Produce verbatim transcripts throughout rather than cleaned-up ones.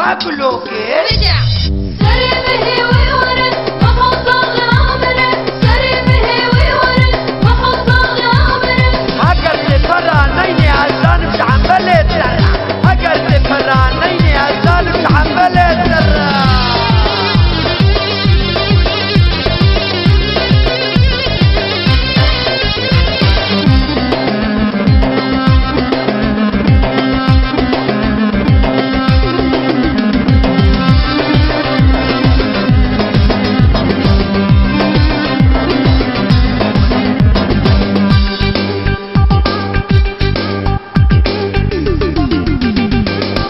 Kulokê. Rica. Serê bihê wê werin, mexwe sax amire. Serê bihê wê werin, mexwe sax amire. Heger tê pera neynê ez zanim ji embelê te re. Heger tê pera neynê ez zanim ji embelê te re.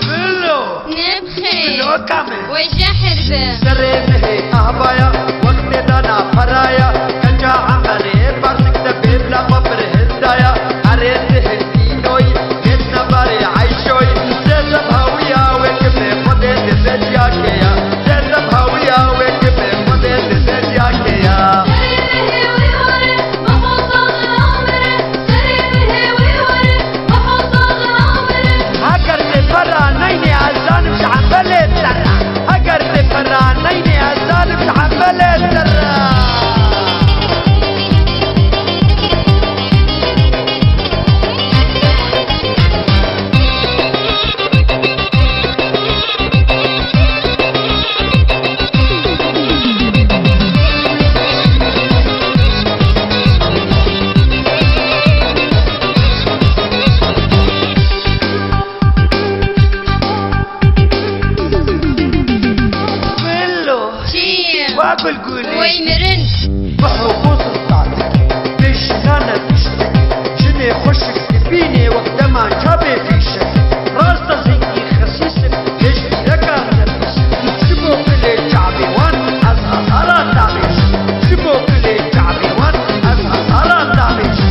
Bilo! Nebxê! Bilo kame! We jehir be! Serê mihê avaya, wextê dana peraya, keça emerê berzik de bê bila xwe birhildaya, erê dihê tînoyî, yêt nebarê eyşoyî, zê zebha wîya wê kibê xwedê dibê diya kê ya, zê zebha wîya wê kibê xwedê dibê diya kê ya. Heger tê pera neynê ez zanim ji embelê te re. Heger tê pera neynê ez zanim ji embelê te re. Çi ye? Wa gulgulê. Wey mirin. Bi hewqo zirtane, bi jinane tiştik, jinê xweşik dibînê wek dema çavê fîşek. Rast e zingî xesîs in, hêj bîreka xebîs in. Ji bo kulê çavê wan ez hezara davêjim. Ji bo kulê çavê wan ez hezara davêjim.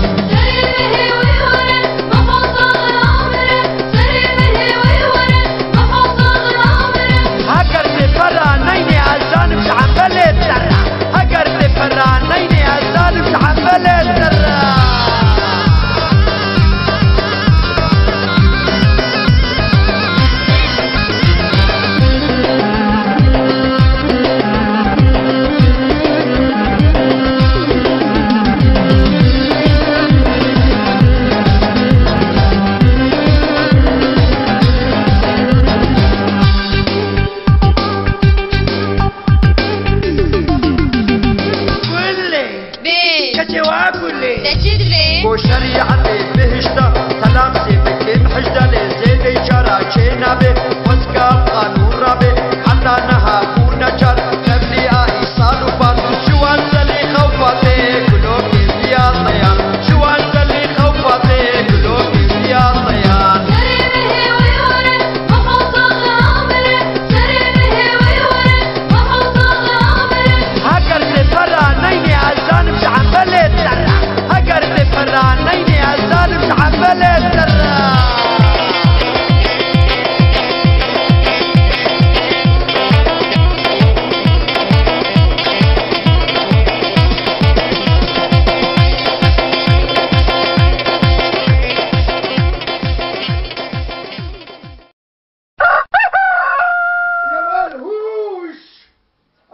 Heger tê pera neynê ez zanim ji embelê te re. Heger tê pera neynê ez zanim ji embelê te re. Kulê. Bê. Keçê wa kulê. Te çi divê? Bo şerîetê bihişta, telaq sê bikim hejda lê zêdê cara çê nabe, xwezka qanûn rabe, heta niha bû neçar, tevlî a îsal û par, ji wan zelî xew Fatê, gulokê viya teyan, ji wan zelî xew Fatê, gulokê viya teyan. Heger tê pera neynê ez zanim ji embelê te re. Heger tê pera neynê ez zanim ji embelê te re. Yewel hûş!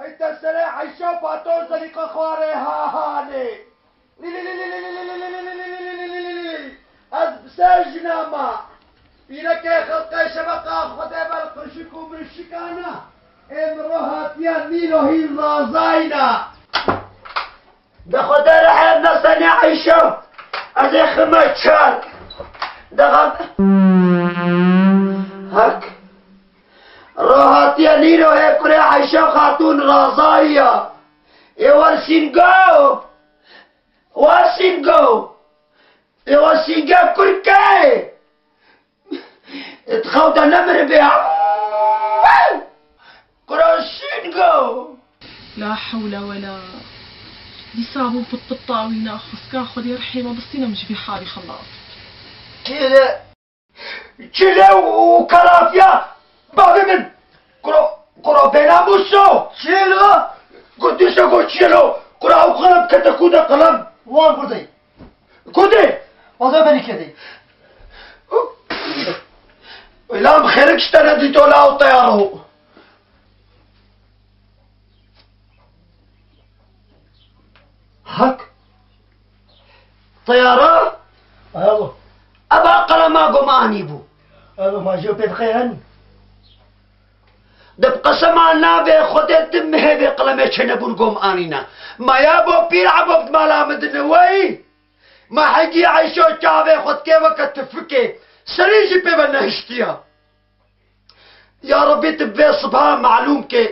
Ey te serê Eyşa Fato zerîqa xwarê ha hanê. Ez bi ser jina ma. Pîrekê xelqê şebeqa Xwedê ber qirşik û mirşikana. Ê min ro hatiye nîro hîn razayna. De Xwedê re ev ne senê Eyşo. Ez ê xime çar. De xwe-, hek. Ro hatiye nîro hê kurê Eyşo Xatûn razayiya. Ê wer sîngo. Wer sîngo. Ê wer sînge kurke. Di xew de nemiribê. Kura şîngo. La hewle wela. Dîsa bû pit pit tawîna, xwezka Xwedê rihê me bistîne min ji vî halî xilas. Kêle. Çile û karafiya bavê min. Kuro, kuro bênamûso. Çilo. Ku dişe ku çilo. Kura ew qelem kete ku de qelem. Wan kurdey. Kudê? Wazê berî kedê. Bela min xêrik ji te nedîto law teyaro. Hak. Teyara. Abo. Eva qelema gom anîbû. Abo, ma jê pê diqeyen. Di qesema navê Xwedê di mihê vê qelemê çênebûn gom anîne. Ma ya bo pîr ebo bi mala min dineweyî. Ma hegî Eyşo çavê xwe dike weke tifikê. Serî jî pê ve nehiştiya. Ya Rebbî, tu vê sibha malûm kê.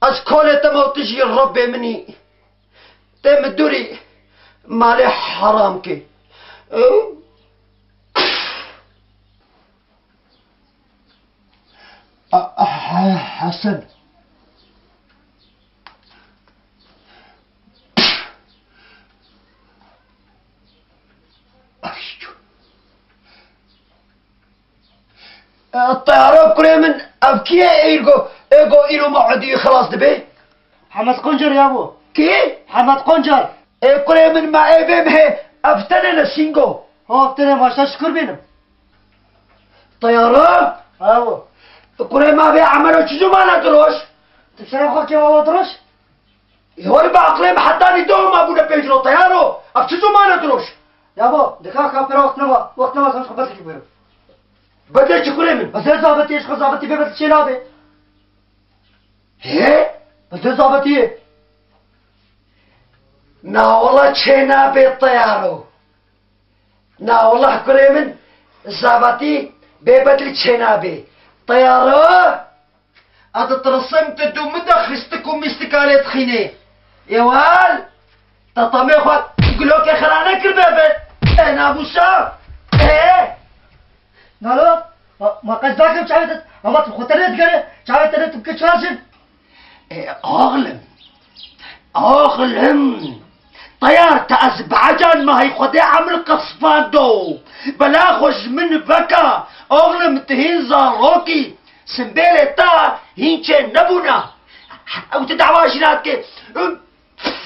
Ez kolê te me û tu jî Rebbê min î. Tê min dûrî malê heram kê. A, a, He-, Hesen. Ay, E, teyara kurê min, ev kî ye êrgo, êgo îro ma Edî xilas dibe? Hemed Qoncar ya bo. Kî? Hemed Qoncar. Ê kurê min, ma ê vê mihê, ev tenê ne sîngo. Ha, ev tenê, ma şa şikur bînim. Teyara? Ha bo. Kurê ma vê Emero çi zumana diroş? Tu sera xwe kê wa diroş? Ê were bi aqlê min hetanî doh ma bûne pênciro teyaro. Ev çi zumane diroş? Yabo, dika ka pera wext nema. Wext nema, sen xwe bedlekî bûyrim. Bedlekî kurê min. Ez ne zavetî, ji xwe zavetî bê bedl çê nabe. Hê? Ez ne zavetî. Na wala çê nabe teyaro. Na wala kurê min, zavetî bê bedlî çê nabe. Teyaro. Ez ditirsim tu dû min de xistik û mîstika lê dixînê. Êwal, te temê xwe gulokê xira nekirbe be. Ê namûsa. Ê. Nalo, ma, ma qez nakim çavê te, ama tu xwe tenê digere, çavê te ne tu bike çar jin. Ê, oxlim. Oxlim. Teyar te ez bi ecan mahî Xwedê emil qesfando. Bela xwe ji min veka. Oxlim tu hîn zarokî. Simbêlê te hîn çê nebûna. Ew tu dawa jîna dike.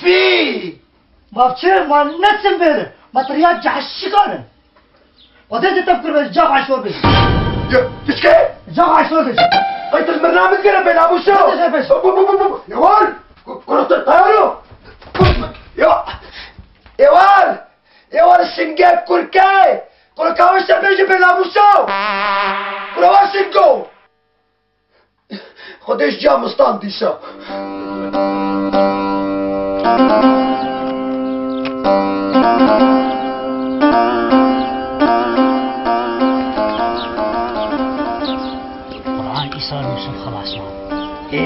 Fî! Ma çi? Ma ne simbêl in. Ma tirya cehşikan in. Xwedê te tevkir be, cah eşor be. Ya, tişke? Cah eşor be. Ay, tu mirna min kere bela bu şo. Xwedê te pêş. Bu, bu, bu, bu. Êwal. Ku-, kurtu taro. Ya. Êwal. Êwal singe kurke. Kurka wişte bêje bela bu şo. Kura wa singo. Xwedê ji ciya mistan dîsa. Quran îsal Musib xelas ma. Ê.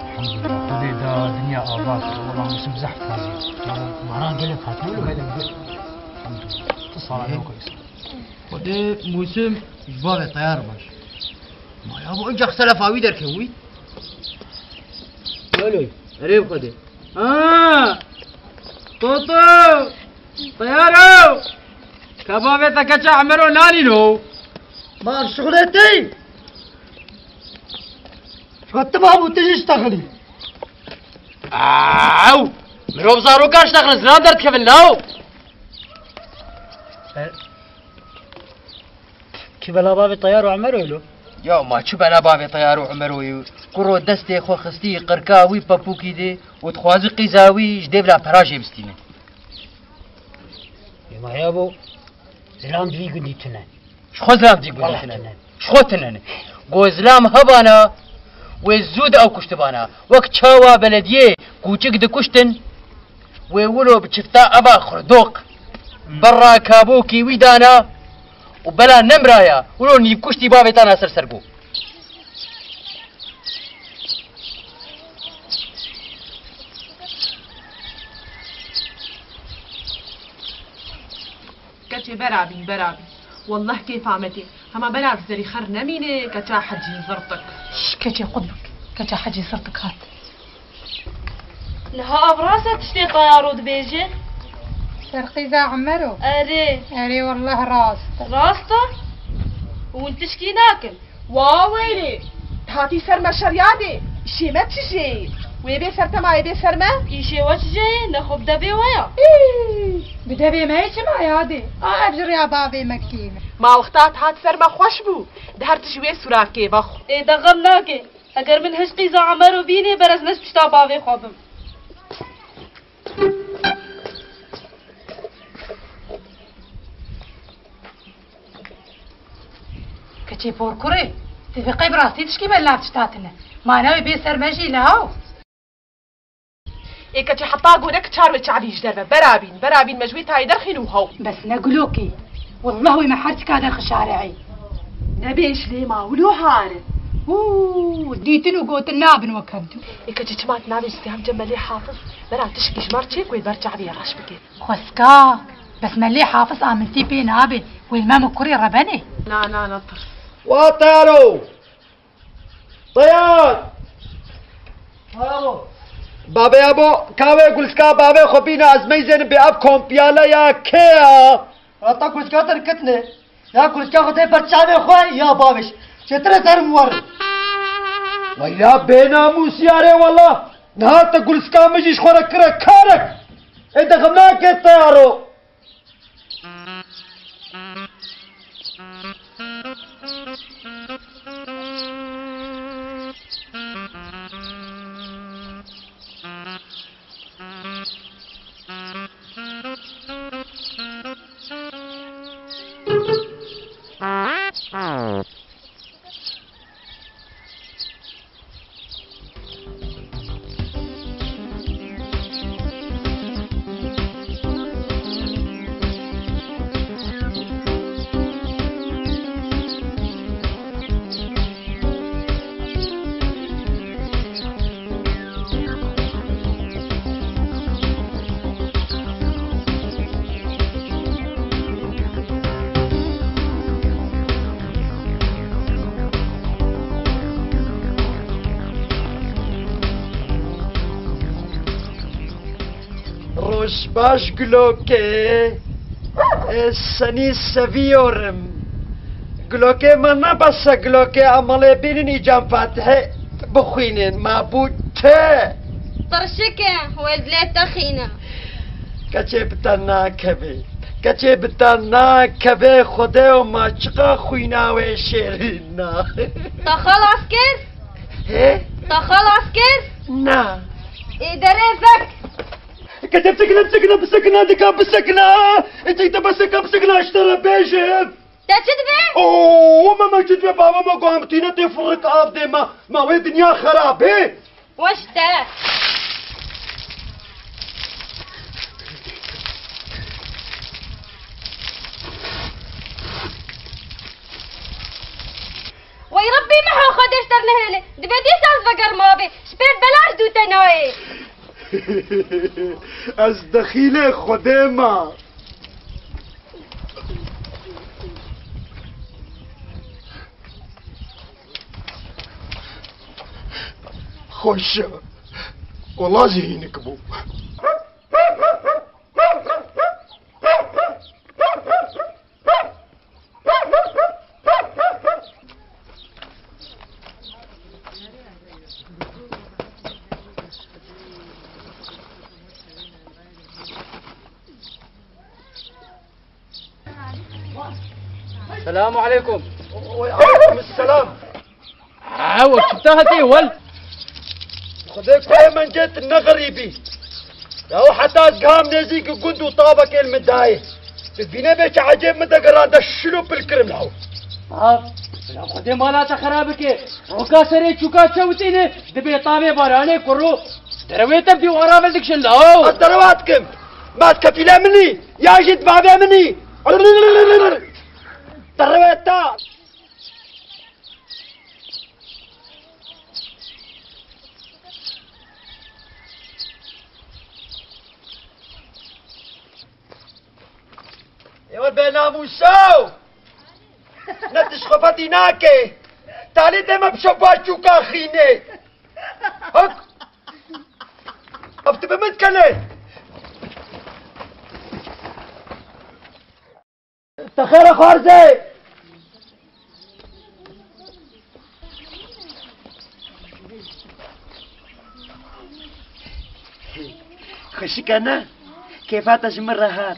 Elhamdulillah. Xwedê da dinya ava kir. Wala Musib zehf tazî. Baran gelek hatiye. Elhamdulillah. Tu sala ne koysa. Xwedê Musib ji bavê teyar baş. Ma ya bu incax selefa wî derkevî. Alo, erê bi Xwedê. Ha! Toto! Teyaro! Kebabê te keça Emero nanîno. Ma şixulê te yî. Xwe tu ma bû tu jî ştexilî. Aw! Mirov zarokan ştexilin, zilam derdikevin law. Kî bela bavê Teyar û Emer û lo? Ya ma çi bela bavê Teyar û Emer û yû? Kuro destê xwe xistî qirka wî pepûkî de û dixwazi qîza wî ji dêvla pera jê bistîne. Ê ma ya bo zilam di vî gundî tune. Ji xwe zilam di vî gundî tune. Ji xwe tune ne. Go zilam hebana wê zû de ew kuştibana. Wek çawa belediyê kûçik dikuştin, wê wilo bi çifta eva xurdoq berra kabokî wî dana û bela nemraya, wilo nîvkuştî bavê tana ser sergo. Keçê bera bîn, bera bîn. Wallah kêfa me tê. Hema bera bi serî xer nemîne, keça Hecî Zirtik. Şş, keçê qut bik. Keça Hecî Zirtik hat. Niha ev rast e tiştê Teyaro dibêje? Serqîza Emero? Erê. Erê, wallah rast e. Rast e? Hûn tişkî nakin. Wa weylê! Hatî ser me şeryadê, îşê me çi jê ye? Wê bê ser te ma ê bê ser me? Îşê we çi jê ye? Ne xwe bi devê we ya? Î! Bi devê me yê çima yadê? A ev ji rêya bavê me kêm e. Ma wexta hat ser me xweş bû. Di her tişt wê sûrakê vexwe. Ê de xem nake. Eger min hişk qîza Emero bînê, ber ez ne ji pişta bavê xwe bim. Keçê porkurê, tu vê qey bi rastî tişkî belav tişta tine. Ma newê bê ser me jî lehaw. Ê keçê heta gode ki çar wê çavî ji derve. Berabîn, berabîn me ji wê tayê derxîn û hew. Bes ne gulokê. Wallah wê me her çika derxi şare'ê. Nebêş lê ma wilo harin. Hû, dîtin û gotin nabin wek hevdû. Ê keçê çima tu nabê ji siyam Cemelê Hafiz? Bera tişkî ji me re çê ku wê ber çavê reş bike. Xweska, bes me lê Hafiz amintî pê nabe. Wê me min kurê rebenê. Na, na, na, tirs. Wa taro! Teyar! Teyar o. Babê ebo, kavê gulska bavê xwe bîne, ez meyzênim bê ev kompiyale ya kê ya? Rata gulska te kitine. Ya gulska xwe tê ber çavê xwe ya baviş. Çêtir e terim wer. Vay ya bênamûs yarê wala. Niha te gulska min jî ji xwe re kire karek. Ê de xem nake Teyar o. Roj baş Gulokê. E, seni seviyorum. Gulokê me ne bes e Gulokê, em malê bînin îcan Fatihê bixwînin. Ma bû te. Tirşik e, wê dilê te xîne. Keçê bi te nakeve. Keçê bi te nakeve, Xwedê û ma çiqa xwîna wê şêrîn e. Te xelas kir? Hê? Te xelas kir? Na. Ê derê vek. Kete bisekine, bisekine, bisekine, dika bisekine. Ê te bisekine, bisekine, ji te re bêjim. Te çi dibe? Oo, me, me çi dibe, baba me ku em tîne tê firik av dê me. Me wê dinya xerab bê. Weş te. Wey Rebbî, meha Xwedê ji te re nehêle. Dibe dîsa ez vegerma bê. Ji pêr bela ji dû te nayê. Ez dexîlê Xwedê me. Xweş e. Wela jî hînik bû. Selamu aleykum. Ve aleykum selam. Ha, we çi te hetê wel? Xwedê kurê min cê tu ne xerîbî. Ya heta ez giham nêzîkî gund û tavekê li min dayê. Tu vîne bê çi ecêb min de geranda şil û pil kirim law. Ha, bila Xwedê mala te xera bike. Roka serê çûka çewtîne, dibê tavê baranê kuro. Derewê te bi dîwara ve dikişin law. Ez derewa dikim. Ma tu kefîlê min î, ya jî tu bavê min î. Derewê te. Ê we bênamûso! Ne tu ji xwe fetî nake. Talê dê me bişo ba çûka xînê. Hok! Ev tu bi min dikelê. Te xêr e xwarzê. Xweşik e ne? Kêfa te ji min re hat.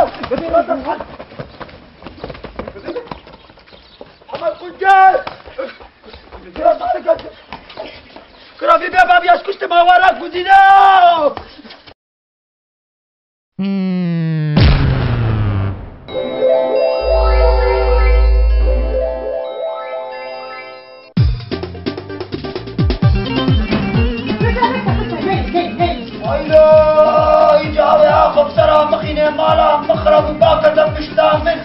Hemed Kuncer! Kira vî bê bavî ez kuştim, hawara gudîna! Aylo, îca vê axwe bi ser a mixîne, mala mixreb û bakirde pişta min.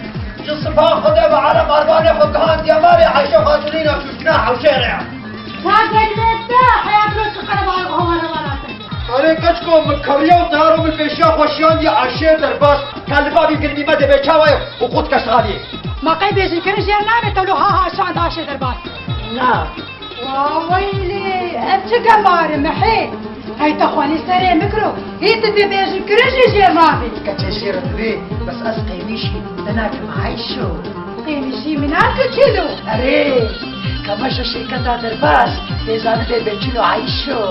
Ji siba Xwedê bi ereb erbanê xwe gihandiye malê Ayşe Xatûnîna çûçna hewşê re. Ka gelmê te, heya biro tu qerebayê xwe wana wana te. Erê keçko, min keriya û teyaro min pêşiya xwe şiyandiye Ayşê derbas. Ka li bavî gilmî me dê bê çawa ye û qut keşxaliyê. Ma qey bêjin kirin jêr nabê, te lo ha ha şand Ayşê derbas. Na. Wa weylê, ev çi gemar e, mehê? Hey te xwenî serê min kiro, hî tu dê bêjin kirin jî jêr nabê. Keçê şêr divê, bes ez qêmîşî te nakim Ayşo. Qêmîşî min nake kilo. Erê, kemaşa şirketa derbas, tê zanibê bê kilo Ayşo.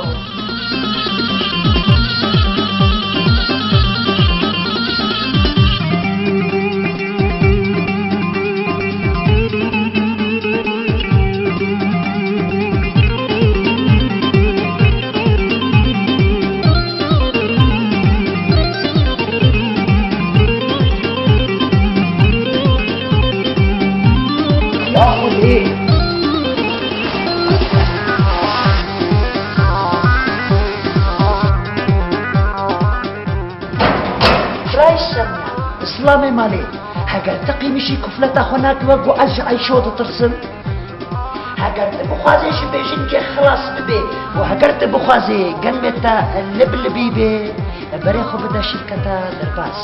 Ya Xwedê. Birayê Şemiya, Îslamê malê, heger ti qîmişî kufleta xwe nake we, got ez ji Eyşo ditirsim. Heger tu bixwazê ji bêjingê xilas bibê û heger tu bixwazê genmê te lib libî bê, berê xwe bide şirketa derbas.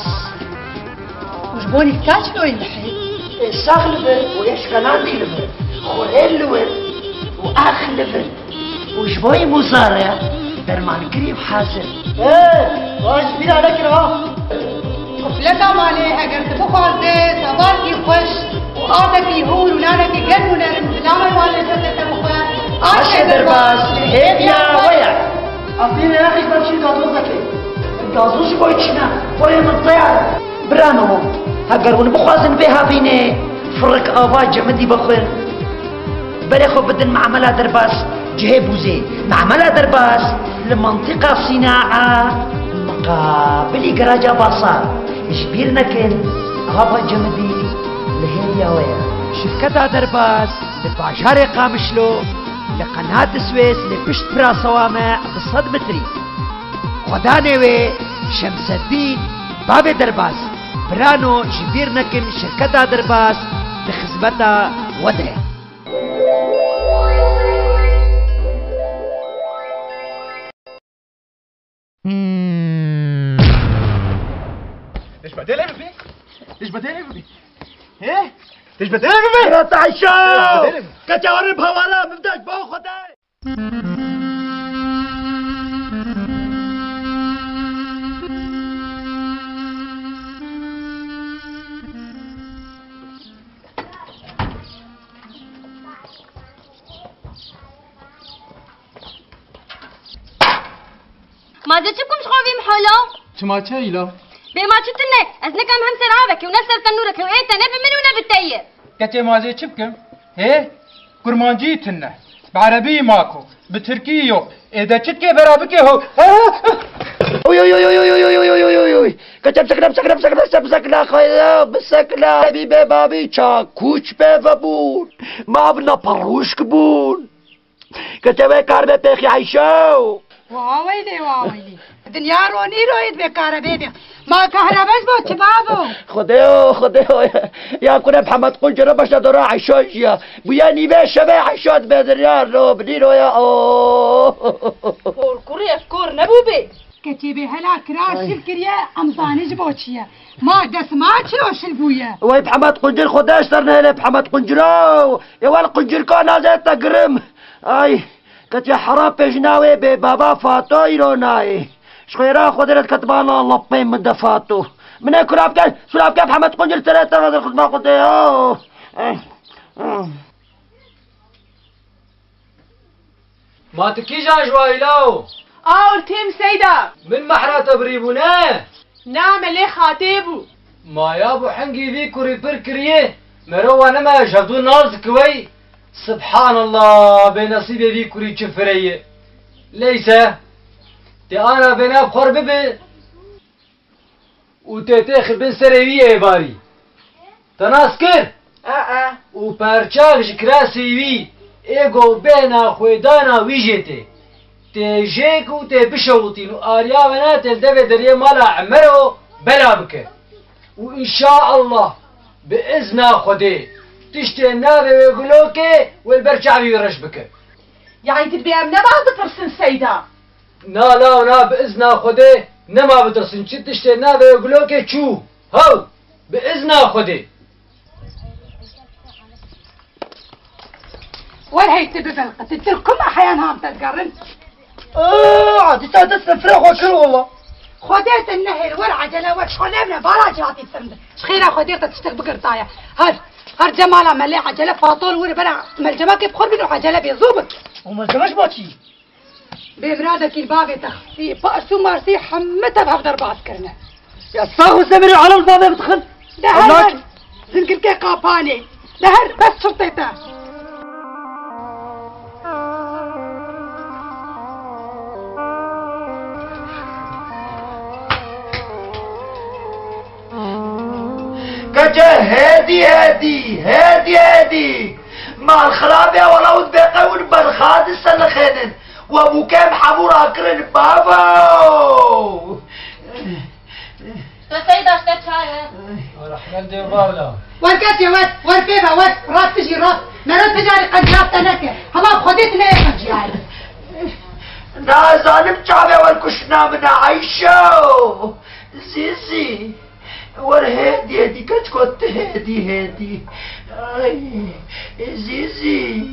Û ji bo nîvka çi doyî mihê? Ê sax li vir û ê şkenandî li vir, xurê li wir û ax li vir. Û ji bo yê mûzare dermankirî û hazir. Ê, wan ji bîra nekir ha. Xufleta malê, eger tu bixwazê, sebarkî xweş û avekî hûr û nanekî germ û nerm bi navê malê sete te bixwe, Aşê derbas, hêviya we ye. Efîne, ya xîz, ben çî gazoz deke. Gazoz ji bo çi ne? Xweyê min teyar. Birano, heger hûn bixwazin vê havînê firik ava cemidî bixwin, berê xwe bidin Memela Derbas cihê bûzê. Memela Derbas li mintîqa Sînaa miqabilî geraca Basa. Ji bîr nekin, ava cemidî li hêviya we ye. Şirketa Derbas li bajarê Qamişlo, li qenat Swês lê pişt pira sewa me bi sed metrî. Xwedanê wê Şemseddîn, bavê Derbas, Birano ji bîr nekin, şirketa Dirbas di xizmeta we de ye. Tişt bedelê bibî. Tişt bedelê bibî. He? Tişt bedelê bibî. Qirata Eyşo! Tişt bedelê bibî. Keçe warê bawara, min deş bo Xwedê. Ma ez ê çi bikim ji xwe vî mihalo? Çima çi îla? Bê ma çi tune? Ez nikem hem ser avekê û ne ser tenûrekê û ê te ne bi min û ne bi te ye. Ketê ma ez ê çi bikim? Hê? Kurmancî tune. Bi erebî mako. Bi tirkî yok. Ê de çi dikê bera bikê ho. Oy, oy, oy, oy. Kaçam sakına, sakına, sakına, sakına, sakına, sakına. Ebi be babi ça kuç be vebun. Ma bina paruşk bun. Keçe wê kar be pêxî Eyşo. Wa weylê, wa weylê. Dinya ronî royê divê kare bê bê. Ma kahrabez bo çi babo? Xwedê o, Xwedê o. Ya kure Mihemed Quncira başa dora Eyşo jiya. Bûye nîvê şevê Eyşo dibe dinya ro, binî roya o. Kor kurê ez kor nebû bê. Keçê bê hela kira şil kiriye, em zanî ji bo çi ye. Ma dest ma çilo şil bûye. Wey Mihemed Quncir xwe dest ser nehêle Mihemed Qunciro. Ê wel Quncirka nazê te girim. Ay, keçê hera pêjina wê bê baba Fato îro nayê. Ji xwe ra Xwedê re diketibana lepê min de Fato. Min ê kurabke, surabke Mihemed Quncir serê te ve xizma Xwedê. Oh. Ay. Oh. Ma tu kîjan ji wa îlaw? Aw, têm Seyda. Min mehra te birî bû, ne? Na, me lê xatê bû. Ma ya bû hingî vî kurî pir kiriye, mero wa nema ji hevdû naz dikiwey. Subhanallah, bênesîbê vî kurî çi fireye. Leyse, tê ana vêna bi xwe re bibe. Û tê têxi bin serê wî ê barî. Te nas kir? E, e. Û perçak ji kirasê wî ê go bêhna xwêdana wî jê tê. Tê jêk û tê bişewitîn û ariya wena tê li devê deriyê mala Emero bela bike. Û înşaallah bi izna Xwedê tiştê navê wê gulokê wê li ber çavê wî reş bike. Yanî tu dibê em nema bitirsin Seyda? Na law na, bi izna Xwedê nema bitirsin. Çi tiştê navê gulokê çû. Haw, bi izna Xwedê. Wer hey tu bibin, tu tir kuma heyan ham te digerin. Aa, dîsa dest li firê xwe kir wala. Xwedê te nehêl, wer ecele wer, çolevne bala cihatî sirinde. Ji xêra Xwedê te tiştek bigirtaye. Her, her cemala melê ecele fatol wir bera melcemekê bi xwe bin û ecele bê zû bik. O melcemek ji ba çî? Bê miradekî li bavê te xistî, parsû marsî hemî te bi hev derbas kirine. Ya sax û semirî alem li bavê bidixin. De her her zingilkê qapanê. De her bes çirtê te. Keçe hêdî hêdî, hêdî hêdî. Mal xirabê wela û dibê qewil berxa diselixênin. We bûkem hemû rakirin bavo. Te seyda işte çaye. Rehmet dê bavla. Wer ketye wer, wer pê be wer, rast dijî rast. Mero ticarî qenciyat te neke. Hema Xwedê tu neyê qenciyayê. Nazanim çavê wer kuştina min e Eyşo. Zîzî. Wer hêdî hêdî keçko tu hêdî hêdî. Ay, Zîzî.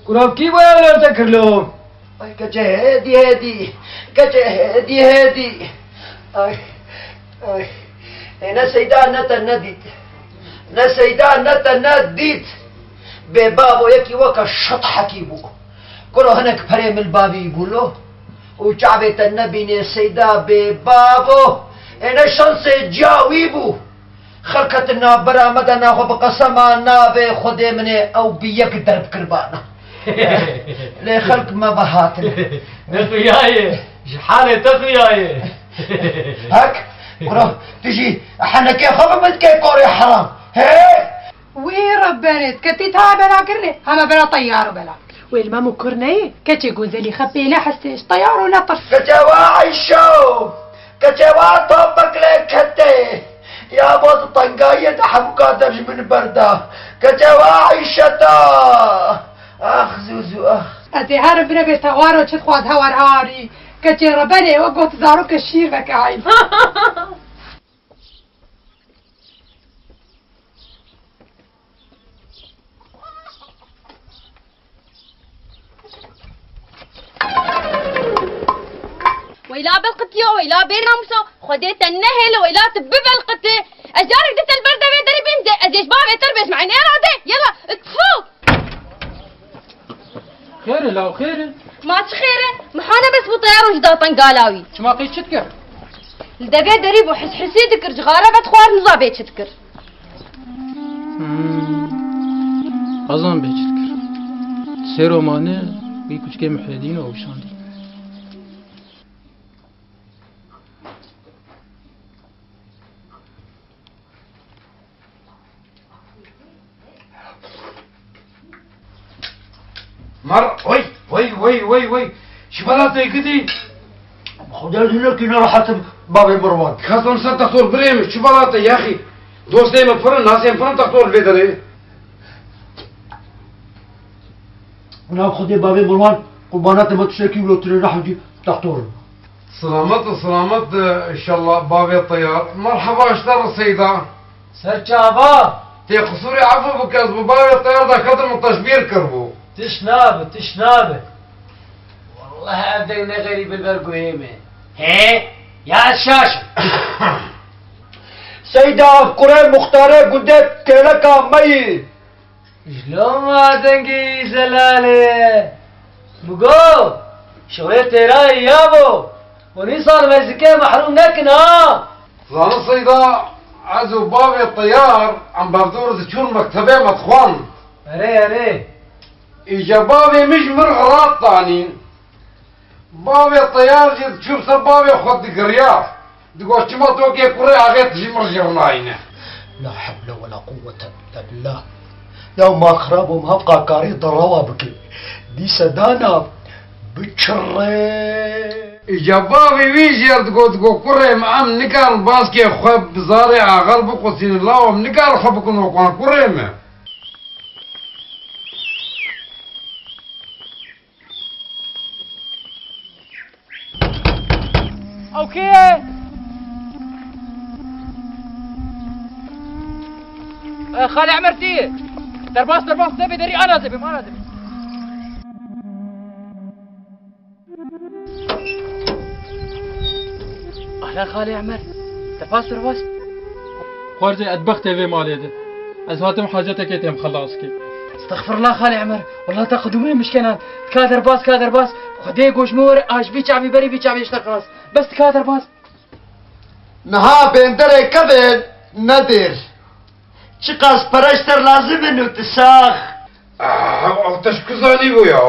Kurav kî boya lor te kirlo? Ay keçe hêdî hêdî. Keçe hêdî hêdî. Ay, ay. E, ne Seyda ne te ne dît. Ne Seyda ne te ne dît. Bê bavo yekî weke şit hekî bû. Kuro hinek perê min bavî bû lo. Û çavê te nebînê Seyda bê bavo. E, ne şansê ciya wî bû. Xelk hatin navbera me de naxwe bi qesema navê Xwedê min ê ew bi yek derb kiribana. Lê xelk me ve hatine. Ne xuya ye, ji halê te xuya ye. Hek, kuro, tu jî henekê xwe bi min dikê korê heram. He? Wî Rebberê, ketî ta bela kirine, hema bela teyar û bela. Wê li mem û kur neyê, keçê gozelî xepê ne hestê ji teyar û ne tirs. Keçe wa Eyşo! Ke Keçê wa topek lê ketê. Ya bo di tengayiyê de hemûka dev ji min berda. Keçê wa Eyşeta. Ax Zûzû ax. Ez ê herim bire bê tewaro çi dixwaz hewar harî. Keçê reberê we got zaroke şîr veke hayîn. Weyla bilqitiyo, weyla bênamuso, Xwedê te nehêle, weyla tu bibilqitî. Ez carek di te li ber devê derî bêm de, ez ê ji bavê te re bêjim, eynê radê, yela, tfu! Xêr e law, xêr e. Ma çi xêr e? Mihane bes bû teyaro ji datan gala wî. Çima qey çi dikir? Li devê derî bû, hishisî dikir, cixare vedixwar, niza bê çi dikir. Hmm. Ezan bê çi dikir. Sêro mane, wî kuçikê Muhyedîn û ew şandî. Mar, oy, oy, oy, oy, oy. Şibala te gidî. Xwedê ez hinekî nerehet im, bavê Mirwan. Xestan ser textor birê min, şibala te yaxî. Dostê min pir in, nasê min pir in textor vê derê. Nav Xwedê bavê Mirwan, qurbana te me tiştekî wilo tirê rehmcî textor in. Silamet û silamet, e, inşallah bavê Teyar. Merheba ji te re Seyda. Ser çava. Tê qisûrê efû bike, ez bi bavê Teyar de ketim û teşbîr kiribû. Tiş nabe, tiş nabe. Wallahî ev deng ne xerîb li ber guhê me. Hê? Ya ez şaş im. Seyda, ev kurê muxtarê gundê kêleka me yî. Ji loma dengê wî zelal e. Migo, şorê têrayê ya bo. Hûn îsal mezikê mehrûm nekin ha. Zanî Seyda, ez û bavê Teyar em bevdor diçûn mektebê me dixwand. Erê, erê. Îca bavê min ji min re rat danîn. Bavê Teyar jî diçû ser bavê xwe digiriya. Digot, "Çima tokê kurê axê tu ji min re jî re nayîne?" La hewle we la quwwete illa billah. Ya ma xirab û ma qakarî derewa bike. Dîse dana biçirre. Îca bavê wî jî digot, digot, "Kurê min, em nikarin baskê xwe bi zarê axir biqusînin, law em nikarin xwe bikin wek wan, kurê min." Ew kê ye? E, Xalê Emer tê ye. Derbas, derbas, nebê derî, ana zebim, ana zebim. Ahla Xalê Emer, derbas, derbas. Xwarzê edbextê vê malê de. Ez hatim hacetekê têm xelas kê. Estexfirullah Xalê Emer. Wallah te qedûmê mişkenan. Ka derbas, ka derbas. Xwedê goşmê were, a ji vî çavî berî vî çavî ji te xelas. Bes ka derbas. Niha bênderê kevên nedêr. Çiqas pere ji te lazim in û tu sax. Ah, ew te ji ku zanîbû ya?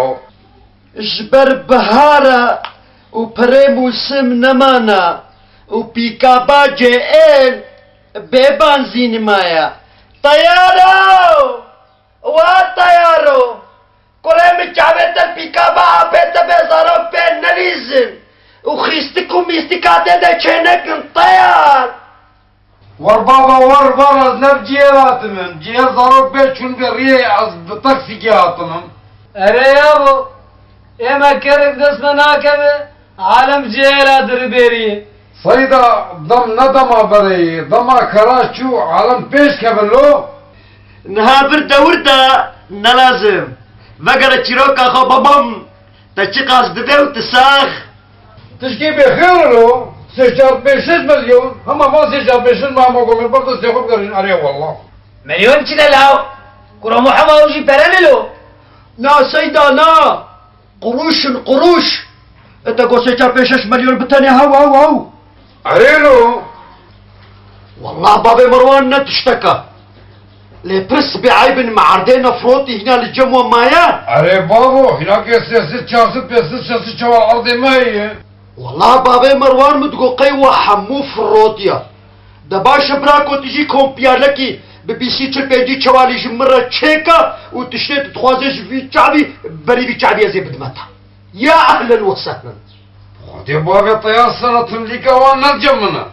Ji ber bihar e û perê mûsim nemana û pîkaba cê ên bê banzînî maye. Teyaro! Wa teyaro! Kurê min çavê te pîkaba apê te bê zarok pê nelîzin û xîstik û mîstika te de çênekin teyar! Wer baba wer, wer ez ne bi cihê hatim im. Cihê zarok bê çûn bê riyê, ez bi taksîkê hatim im. Erê yabo, ê me kerek dest me nakeve, alem cihê ra diribêriyê. Seyda, dem ne dema berê ye, dema kera çû, alem pêş kevin lo. Niha vir dewir de ne lazim. Vegere çîroka xwe babam, te çiqas dibê û tu sax. Tişkî bê xêr lo, sê çar pênc şeş milyon, hema van sê çar pênc şeş me hema gomê ber destê xwe bigerîn, erê wallah. Milyon çi de law? Kuro Muhema ew jî pere ne lo? Na Seyda na, qurûş in qurûş. E te got sê çar pênc şeş milyon bi tenê hew hew hew. Erê lo. Wallah bavê Merwan ne tişteka. Lê pir sibê eyb in, me erdê nefrotî hîna li cem we maye. Erê bavo, hîna ke sê sed, çar sed, pênc sed, şeş sed çawa erdê me ye. Wallah bavê Merwan min digot qey we hemû firotiya. De baş e birako tu jî kompiyalekî bi bîsî çil pêncî çewalî ji min re çêke û tiştê tu dixwazê ji vî çavî berî vî çavî ez ê bidime te. Ya ehlen we sehlen. Xwe Dê bavê teyar sera timlîka wan nedicemine.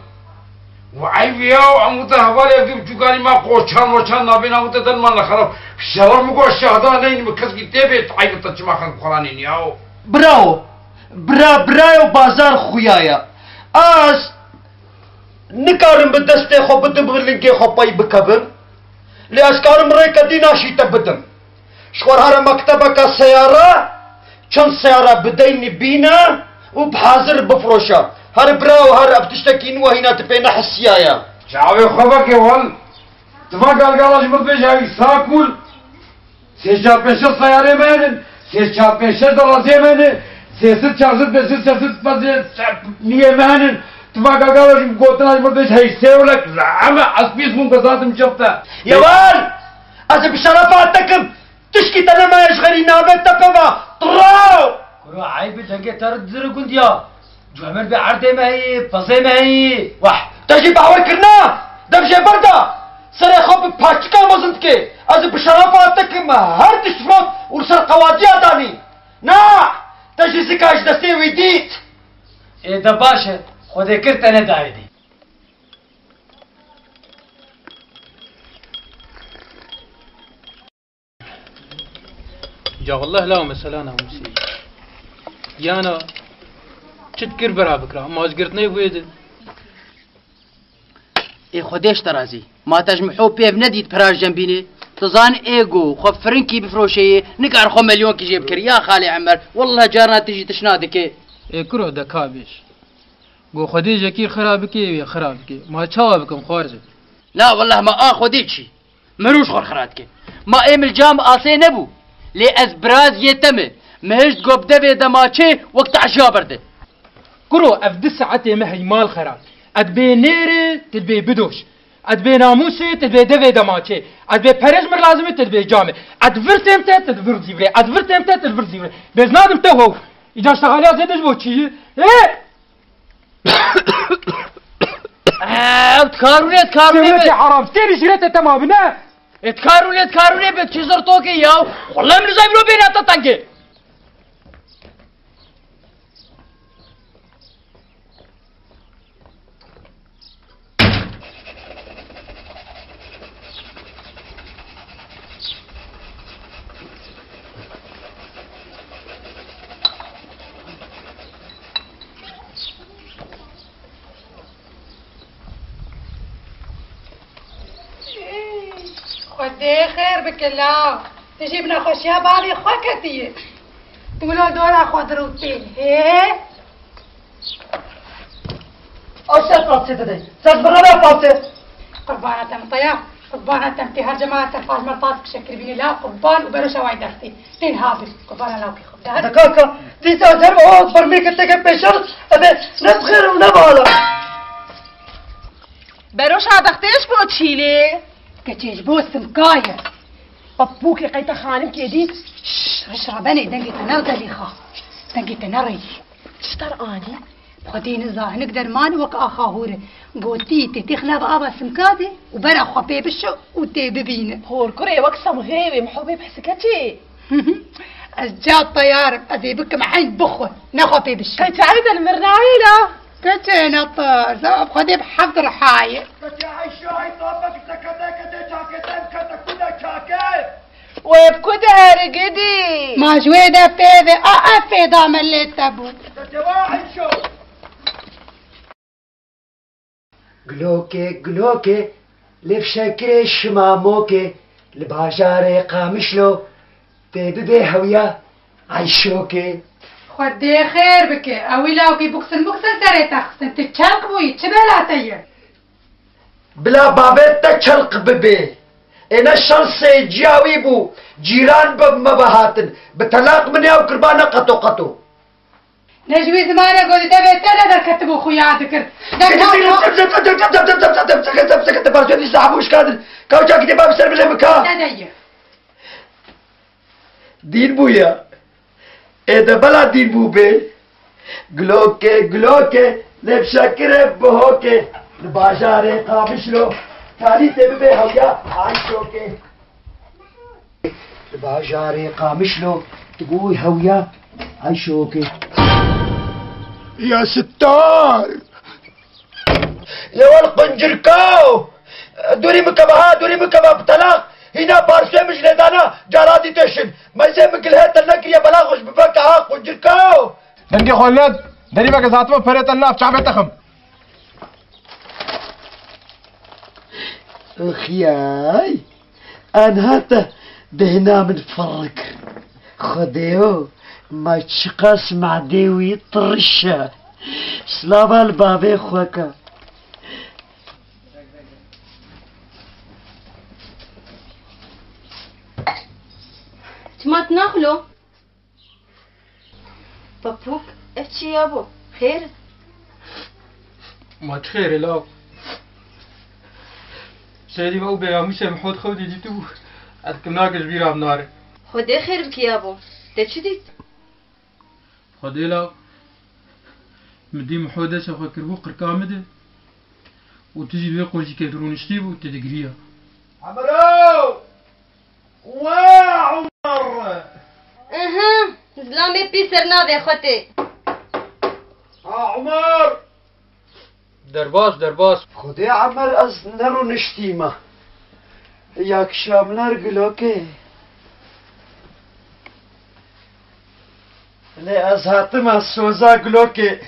Û eyb ya, û hemû te hevalê ev dû biçûkanî me qoçan moçan nabên hemû te derman li xerab. Şewer min got şehda neyni min keskî tê bê, eyb te çima xelk xwe ranîn ya. Bravo. Bira, birayo bazar xuya ya. Az nikarim bi destê xwe bidim, lingê xwe pey bikevim. Lê ez karim rêke dî naşî te bidim. Ji xwe re here mektebeke seyara, çend seyara bideynî bîne û bi hazir bifroşe. Here birawo, here ev tiştekî nû e, hîna tu pê nehisiyaye. Çavê xwe veke wal. Tu va galgala ji min bêje, ew sakûl. Sê çar pênc şeş seyarê me henin. Sê çar pênc şeş derazê me henin. Sê sed çar sed pênc sed şeş sed pezê niyê me henin. Tu va galgala ji min gotina ji min bêje, hey sêwlek, zeheme, ez pîs bûm, kezatim çefte. Yewal! Ez ê bi şerefa te kim. Tişkî te nemaye ji xerî navê te pê ve. Tiraw! Kuro, eyb e, dengê te re dizire gund ya. Cûhemêr bê erdê me heyî, pezê me heyî. Wah! Te jî bawer kirina? Dev jê berda. Serê xwe bi paçika mezin dike. Ez ê bi şerefa te kim her tişt firot û li ser qewatiya danî. Na! Te jî zika ji destê wî dît. Ê de baş e. Xwedê kir te nedayê dî. Ca wallah law mesela namûsê. Yana çi dikir bira bikira, ama ez girtinê wê de. Ê Xwedê ji te razî. Ma te ji Miho pêv nedît pira ji cem bînê? Tu zan ê go xwe firinkî bifroşeyê, nikar xwe melyonkî jê bikir. Ya xalê Emer, wallah carna tu jî tişna dike. Ê kuro de ka bêj. Go Xwedê jekî xira bike, wê xira bike. Ma çawa bikim xwarzim? La wallah ma a Xwedê çî. Mirûş xwe xira dike. Ma ê mil cam asê nebû. Lê ez biraz yê te me. Mihişt go bi devê demaçê wek taşiya berde. Kuro, ev du saetê me heymal xera. Ed bê nêrê, tu dibê bidoş. Ed bê namûsê, tu dibê devê demaçê. Ed bê perê ji mir lazim e, tu dibê camê. Ed vir têm te, tu divir zîvirê. Ed vir têm te, tu divir zîvirê. Bêz nadim te how. Îca ji te haliya zêde ji bo çi ye? Ê! Ew dikarûnê, dikarûnê Sewetê be. Heram, sêrî jîretê te ma bine. Ê dikarûnê, dikarûnê be, çi zirtokê ya. Xulem li zevro bêne te tengê. Xwedê xêr bike law. Tu jî bi nexweşiya bavê xwe ketiye. Tu wilo dora xwe dirûtê. Hê? Ew ser parçe dide. Ser birine ver parçe. Qurbana te mutaya. Qurbana te mutê her cema te pajmer tas kişe kiribîne la qurban û beroşa way destê. Tên ha bir. Qurbana lawkê xwe. Deka ka. Dîsa der o birmê ke teke peşer. Ebe ne bixêr û ne bala. Beroşa dextê ji bo çî lê? Keçê ji bo simka ye. Bapûkê qeyta xanim kê dî. Şş, riş rabenê dengê te ne zelîxa. Dengê te ne reyî. Çi ter anî? Xwedê niza hinik derman wek axa hûr e. Gotî tê têxine bi ava simka de û bera xwe pê bişo û tê bibîne. Hûr kurê wek semxê wê mihobê behsike çê. Ez ca teyar im, ez ê bikim eyn bixwe, ne xwe pê bişo. Qey çavê te li mir nayê la? Keçê ne tir, zewab Xwedê bi heft rihaye. Keçê Eyşo, ey babek, te kete, kete çakê te, kete ku de çakê? Wê bi ku de herigidî? Ma ji wê de pê ve, a, a fêda me lê te bû. Keçê wa Eyşo. Gulokê, gulokê, lê fişekirê şima mokê, li bajarê Qamişlo, tê bibê hewya Eyşokê. Xwedê xêr bike, ewî lawkî buksin muksin serê te xistin, tu çelq bûyî, çi bela te ye? Bila bavê te çelq bibê. Ê ne şansê ciya wî bû, cîran bi me ve hatin, bi telaq min ya û kirba ne qeto qeto. Ne ji wî zimanê ku di devê te de derketibû xuya dikir. Dema Parsiyonî sahibo şikandin. Kawça kitêba bi ser bilê min ka. Nedeye. Dîn bûye. Ê de bela dîn bû bê. Gulokê, gulokê, lê bi şekirê bihokê. Li bajarê Qamişlo, talî tê bibe hewya Ayşokê. Li bajarê Qamişlo, tu bû hewya Ayşokê. Ya Sittar! Ya wel quncirka! Dûrî min keve ha, dûrî min keve bi telaq! Hîna parsûyê min ji lê dana, cara dî têşin. Meyzê min gilhê te nekiriye, bela xwe ji biveke ha, quncirka! Dengê xwe led, derî veke ez hatime perê te nav çavê te xim. Oxiyay, anha te bêhna min firr kir. Xwedêyo, ma çiqas madê wî tiriş e. Slava li bavê xwe ke. Çima tu naxilo? Papûk, ev çi ya bo? Xêr e? Ma çi xêr e law? Seydî ve û bêramûşê min hot xew dî dîtibû. Ez kimnake ji bîra min nare. Xwedê xêr bike ya bo. Te çi dît? Xwedê law. Min dî min hot destê xwe kiribû qirka min de. Û tu jî li wê qojîkê dirûniştî bû, tu digiriya. Emro! We Umer! Aha, zilamê pî ser navê xwe tê. A Umer! Derbas, derbas. Xwedê Emer ez nerûniştîme. Ya kişamler gilokê. Lê ez hatime soza gilokê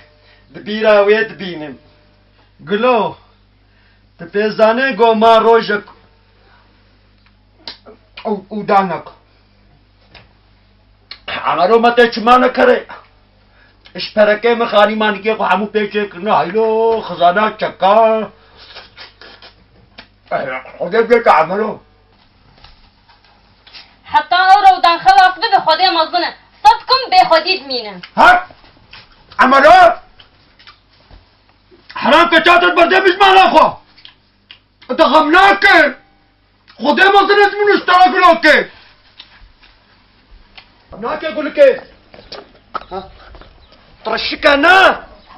di bîra wê dibînim. Gilo, tu pê zanê go ma rojek û, û danek. Emero me tê çimane kerê. Ji perekê min xanî manîkê xwe hemû pê çêkirine heylo, xizana çeka. Xwedê bêke Emero. Heta ew rewdan xelas bibe Xwedê mezin e. Sed kum bê xwedî dimîne. Hak! Emero! Heram ke çatet berdê bijmana xwe. Te xem nake. Xwedê mezin ez min û stara gulokê. Nake gulokê. Ha? Tirşike ne.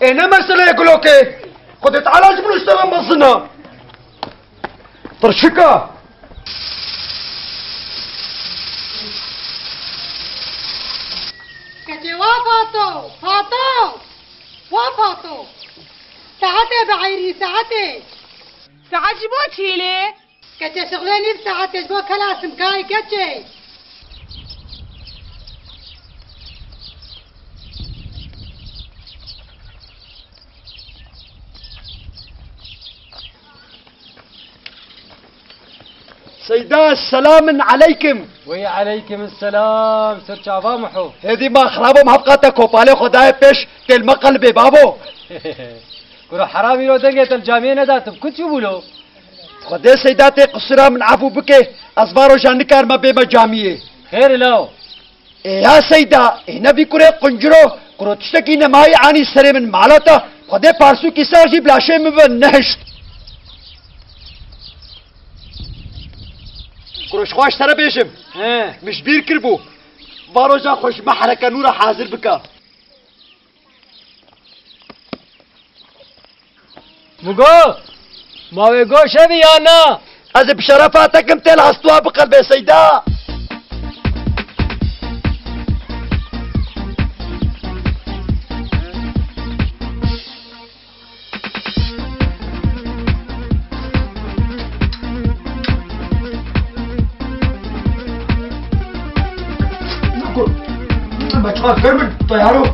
Ê ne meseleye gulokê. Xwedê Teala ji min û stara mezin e. Tirşike. Keçê wa Fato, Fato. Wa Fato. Saetê bi eyrî, saetê. Saet ji bo çi lê? Keçê şixulê nîv saetê ji bo kelasim kayê keçê. Seyda, selamin aleykim. Wey aleykim selam, ser çava Miho. Hêdî ma xirabim hevqa te kopalê xwe dayê pêş, têl me qelibê babo. Kuro heram îro dengê te li camiyê nedatim, ku çûbû lo? Xwedê Seyda tê qisura min efû bike, ez va roja nikarime bême camiyê. Xêr e law. Ê ya Seyda, ê ne vî kurê qunciro, kuro tiştekî nemayî anî serê min mala te, Xwedê parsûkî ser jî bi laşê min ve nehişt. Kuro ji xwe ji te re bêjim. He. Min ji bîr kiribû. Va roja xwe ji me hereke nû re hazir bike. Mugo, ma wê goş hebî ya na? Ez ê bi şerefa te kim têl hestûa biqelbê Seyda. Bechwa fermin tayaro.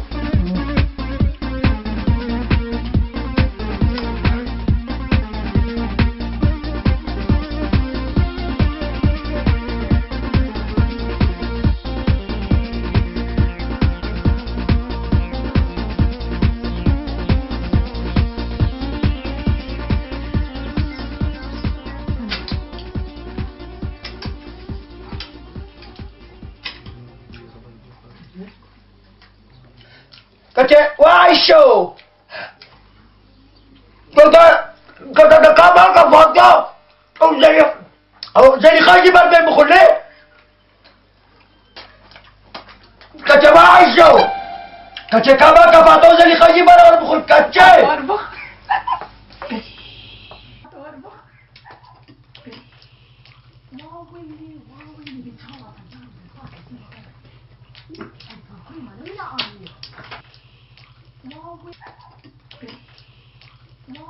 Keçê, wa Ayşo! Kaka, kaka, kaka, kaka, kaka, Fatya! O Zelî-, o Zelîxa jî ber bê bixulê. Keçê, wa Ayşo! Keçê, kaka, kaka, Fatya, o Zelîxa jî ber bixul, keçê!